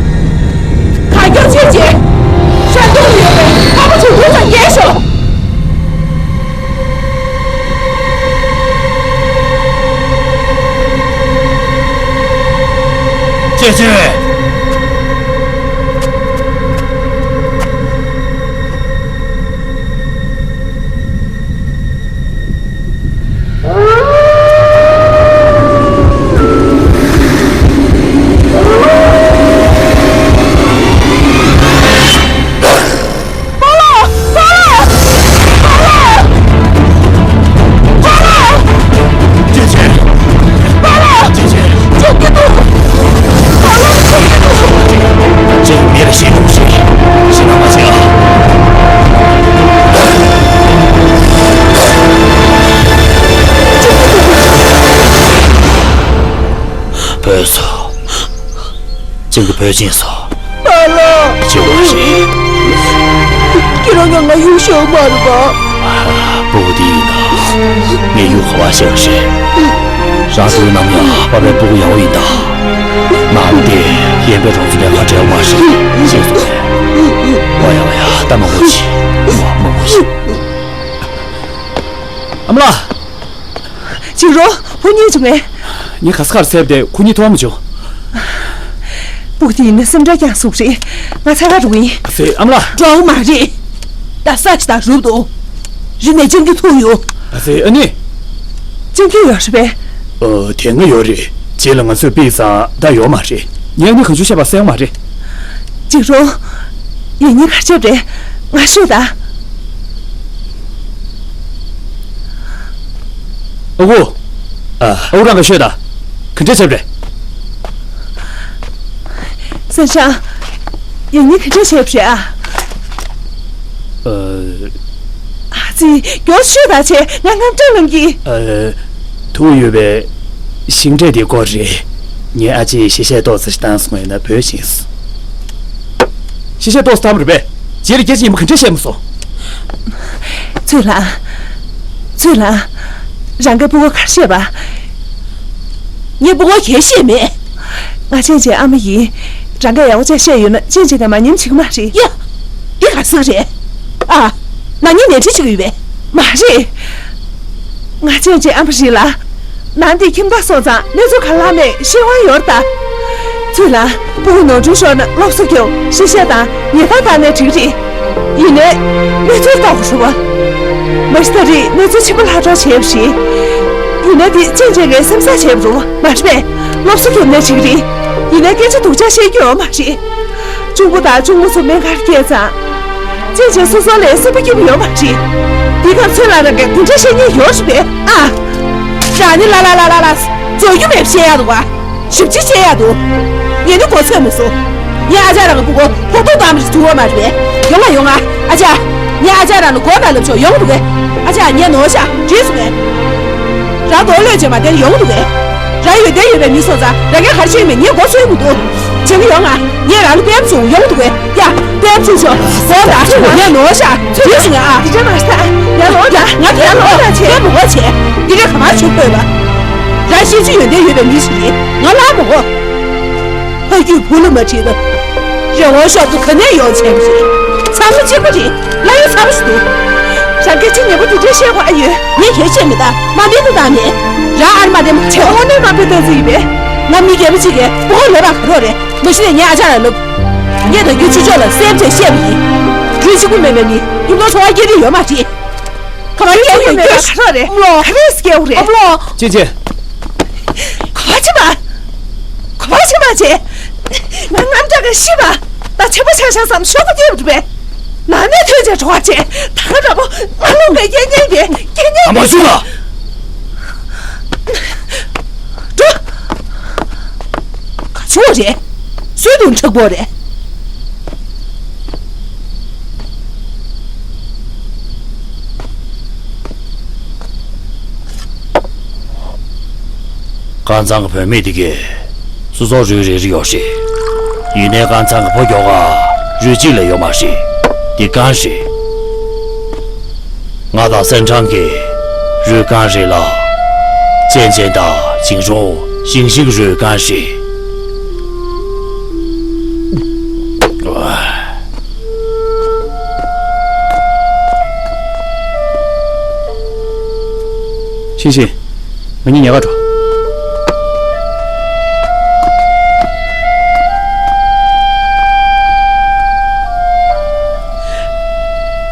གང་མགྱོགས་ཅན་ཅན། ཧྲན་ཏུང་ལ་ཡོད་པའི་ཕ་མ་ཚོ་འདུག་ཙམ་ཉན་ཤོག་ཅན་ཅན། བུད་སོང་། ཅན་གྱིས་བུད་ཕྱིན་སོང་། པཱ་ལགས། ཅི་བ་ཞིག་ཁྱེད་རང་ང་ང་གཡུག་ཤོག་མ་རེད་པ། སྤུ་གུ་འདི་ཡིན་ན་ངས་གཡུག་ཁ་བ་ཤོག་ཞེས། རང་ཚོའི་ནམ་ཡང་པ་ཕའི་སྤུ་གུ་ཡག་པོ་ཡིན་ད། ནང་མི་དེ་ཡན་པའི་གྲོང་ཚོ་ནས་ཁ་བྲལ་བ་མ་རེད་ཤེས་སོང་ངས། ཨོ་ཡ་ཨོ་ཡ། ད་མང་པོ་བྱེད། མང་པོ་བྱེད། ཨ་མ་ལགས། འཇིགས་རུང་། བུ་གཉིད་བྱུང་ངས། ངས་ག་ས་གར་བཙལ་བསྡད། ཁོ་གཉིད་ཐོན་མ་བྱུང་། སྤུ་གུ་དེ་ཡིན་ན་སེམས་ཁྲལ་རྐྱང་ཟུག་རེད། ང་ཚ་ག་འགྲོ་གི་ཡིན། ཨ་ཙི། ཨ་མ་ལགས། འགྲོ་གི་མ་རེད། ད་ས་ཞིག་དང་རུབ་འདུག་རི་ནས་ལྕང་སྐྱ་ཐུག་ཡོང་། ཨ་ཙི། ཨ་ནི། ལྕང་སྐྱ་ཡོད་རེད་པས། ཨ། དེ་སྔ་ཡོད་རེད། རྗེས་ལ་ང་ཚོས་ཕུད་ཙང་ད་ཡོད་མ་རེད། ངས་ཨ་ནི་གང་བྱུང་བཤད་པ་གསན་ཡོད་མ་རེད། འཇིགས་རུང་། ཡང་སྙིང་ག་ཆེབ་རེད། ང་ཤོད་ད། ཨ་ཁུ། ཨ། ཨ་ཁུ་རང་ག་ཤོད་ད། ག་འདྲ་བྱས་པ་རེད། སེང་ཤང་། ཡང་སྙིང་ག་འདྲ་བྱས་པ་རེད་ཨ། ཨ། ཨ་ཙི། མགྱོགས་ཤོད་ད་བྱས། ང་དངངས་སྐྲག་ལངས་ཀྱི། ཨ། ཐུག་ཡོད་པའི་ཤིང་འབྲས་དེ་སྐོར་རེད། ངའི་ཨ་ཅེས་ཞལ་བཞེས་ཏོག་ཙམ་ཞིག་བཏང་སོང་བས་ན་བོས་ཤིང་། ཞལ་བཞེས་ཏོག་ཙམ་བཏང་བ་རེད་པས། རྗེས་ལ་སྐད་ཆ་ཉིན་མོ་ག་འདྲ་བཤད་མ་སོང་། ཚུལ་ལགས། ཚུལ་ལགས། རང་གི་སྤུ་གུ་ག་རེ་བཤད་པ། ངའི་སྤུ་གུ་ག་རེ་བཤད་མེད། ང་ཅན་ཅན་ཨ་མ་ཡིན། རང་གིས་ཡག་པོ་བྱས་བཤད་ཡོད་ན་ཅན་ཅན་གྱིས་མ་ཉན་བྱེད་ཀྱི་མ་རེད། ཡ། འདི་ག་ཟིག་རེད། ཨ། ནག་ཉེས་ནན་འཁྲི་བྱེད་ཀྱི་ཡོད་པས། མ་རེད། ང་ཅན་ཅན་ཨ་མ་རེད་ལ། ནང་དེ་ཁྱིམ་བདག་སོང་ཙང་གནས་ཚུལ་ག་ལ་མེད་ཤེས་དབང་ཡོད་ད། ཚུལ་ལ་སྤུ་གུ་ནོར་འཁྲུལ་ཤོར་ན་སློབ་གསོ་རྒྱོབ་ཤེས་བྱ་དང་ཉེས་པ་བཀག་ནས་འགྲིག་རེད། ཡིན་ནའི། གནས་ཚུལ་རྟོགས་དགོས་རེད་བ། མ་གཞི་ད་རེས་གནས་ཚུལ་ཕྱི་པོ་ལྷག་འཕྲོ་བྱས་པ་རེད། ཡིན་ན་དེ་ཅན་ཅན་གྱིས་སེམས་བཟང་བྱས་པ་རེད་བ། མ་རེད་པས། སློབ་གསོ་རྒྱོབ་ནས་འགྲིག་རེད། ཡིན་ནའི་སྐད་ཆ་སྡུག་ཅག་བཤད་རྒྱུ་ཡོད་མ་རེད། གཅུང་པོ་དང་གཅུང་མོ་ཚོ་སྨན་ཁང་སྐྱེལ་ཙང་། ཅན་ཅན་སོ་སོ་ལ་སེམས་པ་སྐྱིད་པོ་ཡོད་མ་རེད། འདི་ག་ཚོད་ལ་རང་གིས་དེ་འདྲ་བཤད་མཁན་ཡོད་རེད་པས། ཨ། རང་ནི་ལ་ལ་ལ་ལ་ལ། རྫོགས་རྒྱུ་མེད་བཤད་ཡག་འདུག་ག་ཞིབ་ཅིག་བཤད་ཡག་འདུག་ངས་ནི་གོ་ཚོད་མི་སོང་། ངའི་ཨ་ཅག་རང་གི་སྤུ་གུ་ཕོག་ཐུག་བཏང་མི་ཐུབ་བ་མ་རེད་པས། ཡོང་ང་ཡོང་ང་། ཨ་ཅག་ངའི་ཨ་ཅག་རང་ལ་མགོ་ན་ལབ་ཆོག་ཡོང་གི་འདུག་གས། ཨ་ཅག་ངས་ནོར་ཤག་བྲིས་སོང་ངས། རང་རྡོ་ལོས་བྱས་མ་དེར་ཡོང་གི་འདུག་གས། རང་ཡོན་ཏན་ཡོད་པའི་མི་སོང་ཙང་རང་གིས་ག་རེ་བྱེད་ཀྱི་མེད་ངས་མགོ་ཚོད་མི་འདུག་བྱེད་ཀྱི་ཡོང་ང་། ངས་རང་ལ་པེམ་བྱུང་ཡོང་གི་འདུག་གས། ཡ། པེམ་བྱུང་ཆོག་གོ་ད་ངས་ནོར་ཤག་བྲིས་སོང་ངས་ཨ། འདི་འདྲ་མ་ཟ། ཡ་ལོ་ད། ང་དེ་ཡ་ལོ་ད་བྱས། པེམ་མགོ་བྱས། འདི་འདྲ་ག་མ་བྱུང་དགོས་པ། རང་ཤེས་ཀྱི་ཡོན་ཏན་ཡོད་པའི་མི་ཞིག་རེད། ང་ལ་མོ། ཕ་རྒྱུད་བུ་ལ་མ་ཁྲིད་ན། རེ་བ་ཤོག་ཏུ་ག་ནས་ཡོང་བྱས་པ་རེད། ཚང་མ་གཅིག་པ་རེད། ལ་ཡོད་ཚ་བ་ཞིག་འདུག་རང་སྐད་ཆ་ཉེས་པོ་དེ་འདྲ་བཤད་དགོས་ཨ་ཡོད། ངས་ཁྱོད་བཤད་མི་ད། མ་འདི་དུ་བཏང་མེད། རང་ཨར་མ་དེ་མ་བྱས། དངོས་གནས་དམའ་འབེབས་བཏང་ཚུལ་ཡིན་པས། ང་མི་སྒེར་པ་གཅིག་གིས་སྤུ་གུ་ལོས་པ་ག་རོགས་རེད། མ་གཞི་ནས་ངའི་ཨ་ཅག་ལ་ལབ། ངས་ད་རྒྱུ་ཆུ་ཕྱོགས་ལ་སེམས་ཚོད་བཤད་པ་ཡིན། རུས་ཆུ་ཀུ་མེད་མེད་མི་ཡུམ་ལོ་འཚོ་བ་སྐྱེལ་གི་ཡོད་མ་རེད། ག་པར་སྐྱེལ་ཡོད་མེད་པ་ག་རེ་རེད། ཨ་མ་ལོ། ག་རེ་སྐྱེལ་རེད། ཨ་མ་ལོ། ཅི་ཅི། ག་པར་ཕྱིན་པ། ག་པར་ཕྱིན་པ་བྱས། ང་རྔམ་སྐྲག་གི་ཤི་བ། ད་ཆེན་པོ་ཆགས་ཤག་བསམ་ཤོག་གུ་སྐྱེལ་འགྲོ་བས། ནང་ནས་ཐོན་བྱས་འགྲོ་བ་བྱས། ད་ག་འདྲ་པོ་ང་རླུང་གིས་སྐྱེལ་ཉན་པས་སྐྱེལ་ཉན། ཨ་མ་སུ་ལ། འགྲོ། ག་ཆུ་བོ་རེད། སུས་དུང་མཁྲེགས་པོ་རེད། ཀན་ཚང་གི་བུད་མེད་དེ་གས་སོ་སོར་རུས་རེ་རེ་ཡོད་རེད། ཡིན་ནའི་ཀན་ཚང་གི་ཕོ་ཁྱོ་ག་རུས་གཅིག་ལས་ཡོད་མ་རེད། དེ་གང་རེད། ང་དང་སན་ཁྲང་གི་རུས་གང་རེད་ལ། ཅན་ཅན་དང་ཅིང་རུང་ཞིང་ཞིག་རུས་གང་རེད། ཤིང་ཤིང་། ང་གཉིས་ཉལ་ཁར་འགྲོ།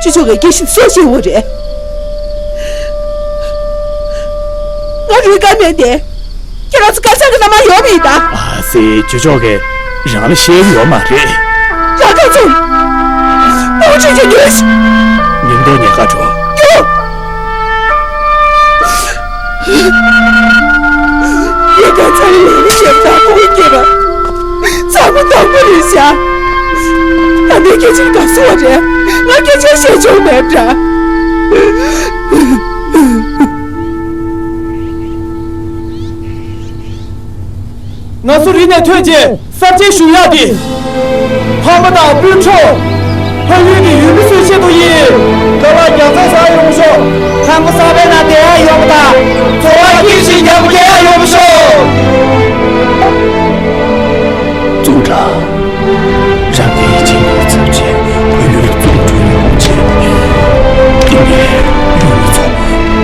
ཅི་ཆོག་གི་སྐད་ཤིག་སོ་སྐྱེ་བོ་རེད། ང་རུས་ཀ་མེད་དེ། ཁྱེད་རང་ཚོ་ཀན་ཚང་གི་མནའ་མ་ཡོང་བ་ཡིན་ད། ཨ་ཙི། ཅི་ཆོག་གི་རང་ལ་ཤེས་ཀྱི་ཡོད་མ་རེད། རང་ཀན་ཚང་། ཕྲུ་གུ་ཁྱོད་ཀྱིས་ཉོས་ཤིག་མི་འདུག་ཉལ་ཁར་འགྲོ། ཡོ། ཡོ། ཡོ། ཀན་ཚང་ལས་ཀ་བྱེད་པ་དང་ཕྲུ་གུ་སྐྱེས་པ། ཚ་པོ་དང་པོ་རེད་ཤག་ད་ནི་སྐད་ཆ་ག་སུ་བ་རེད། ང་སྐད་ཆ་བཤད་ཆོག་མེད་འདྲ། ང་ཚོ་རི་ནས་ཐོན་རྗེས་གསར་བརྗེ་ཞུ་ཡག་དེ། ཕ་མ་དང་སྤུན་གྲོགས། ཕ་ཡུལ་གྱི་ཡུལ་མི་ཚོའི་ཆེད་དུ་ཡིན། ལོ་ལ་རྒྱག་རྩེ་ཟ་ཡོང་ཤོག་ཁང་པ་གསར་པའི་ནང་བསྡད་ཡག་ཡོང་བ་དང་། འཚོ་བ་སྐྱིད་ཞིང་རྒྱ་བོ་སྐྱེ་ཡག་ཡོང་ཤོག་ཙུང་ཁྲ། རང་གི་ཡིད་ཆེས་ཉོར་ཚབས་ཆེ་བོད་ཡུལ་ལ་བཙོང་འགྲོ་ཡོང་ཆེད། དེ་ནས་ཡུལ་མི་ཚོ་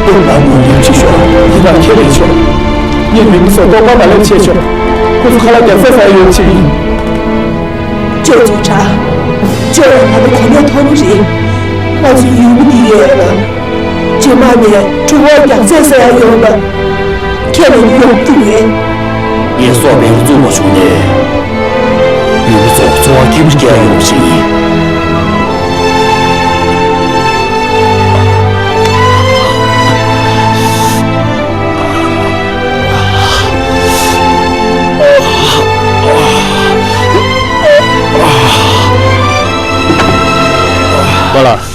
སྟོབས་ལ་ངོས་ལེན་བྱེད་ཤོག་ཡིན་ན་ཁྱེད་ལས་ཆོག་ངས་མི་མི་ཚོ་སྟོབས་པ་མ་ལེན་བྱེད་ཆོག་ཁོ་ཚོ་ཁ་ལག་རྒྱག་ས་ཟ་ཡོང་ཆེད་ཡིན། ཅོ་ཙུང་ཁྲ། ཅོ་ཡང་ང་ཚོ་གོ་གནས་མཐོ་པོ་རེད། ང་ཚོའི་ཡུལ་མི་འདི་ཡོད་ལ། རྗེས་མ་ནས་གྲོད་ཁོག་རྒྱག་རྩེ་ཟ་ཡག་ཡོང་བ། ཁྱེད་ལ་ཡོང་ཐུབ་མེད། ངས་སྲོག་སྦྱང་བཙུགས་པ་བྱུང་ནས། ཡུལ་མི་ཚོ་འཚོ་བ་སྐྱིད་པོ་སྐྱེལ་ཡོང་ཞིག་ཡིན། པཱ་ལགས།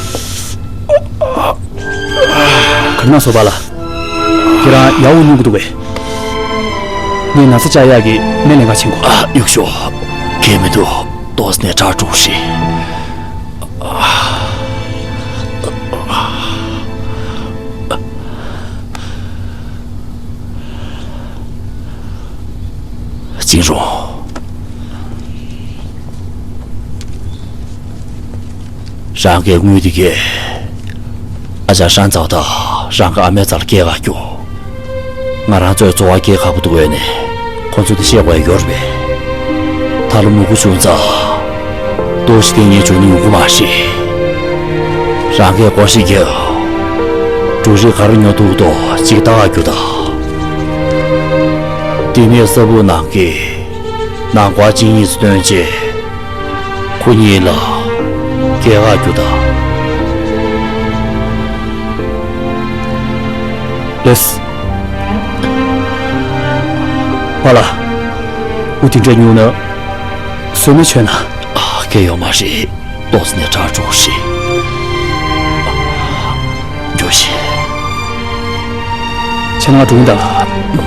ག་རེ་གནང་སོང་པཱ་ལགས། ཁྱེད་རང་ཡར་འོང་སྙུང་གི་འདུག་པས། ངས་ན་ཚ་བཅག་ཡག་གི་སྨན་ལེན་ག་ཕྱིན་གོ། ཨ། གཡུག་ཞོག་གལ་མི་འདུག་ཏོག་ཙམ་ནས་དྲག་འགྲོ་གི་རེད། ཅིང་རུང་། རང་གི་དངུལ་དེ་གས། ཨ་ཅག་ཧྲན་ཙའོ་དང་རང་གི་ཨ་མའི་རྩར་སྐྱེལ་ག་རྒྱུགས། ང་རང་ཚོའི་འཚོ་བ་སྐྱེལ་ཁག་པོ་འདུག་པས་ནས། ཁོ་ཚོ་དེ་ཤེས་དགོས་ཡ་ཡོད་རེད་པས། ད་ལོ་མུ་གུ་བྱུང་ཙང་། ལྟོགས་ཤི་དེ་ངས་བྱུང་ན་ཡོང་གི་མ་རེད། རང་གིས་སྒོར་གཞས་རྒྱག་འབྲུ་རིགས་ག་རེ་ཉོ་ཐུབ་འདུག་ཅིག་ལྟ་ག་རྒྱུགས་དང་། དེ་ནས་ས་བུག་ནང་གི་ནང་མཁར་གཅིག་གཉིས་སུ་བཏོན་རྗེས། ཁོ་གཉིས་ལ་སྐྱེལ་ག་རྒྱུགས་དང་། ལགས་སོ། པཱ་ལགས། འུ་དེ་འདྲ་ཉུང་ན། བཟོད་མེད་བྱས་ན། ཨ། གལ་ཡོད་མ་རེད། ཏོག་ཙམ་ནས་དྲག་འགྲོ་གི་རེད། རྒྱུགས་ཤིག། ཁྱེད་རང་སྒྲུང་དང་།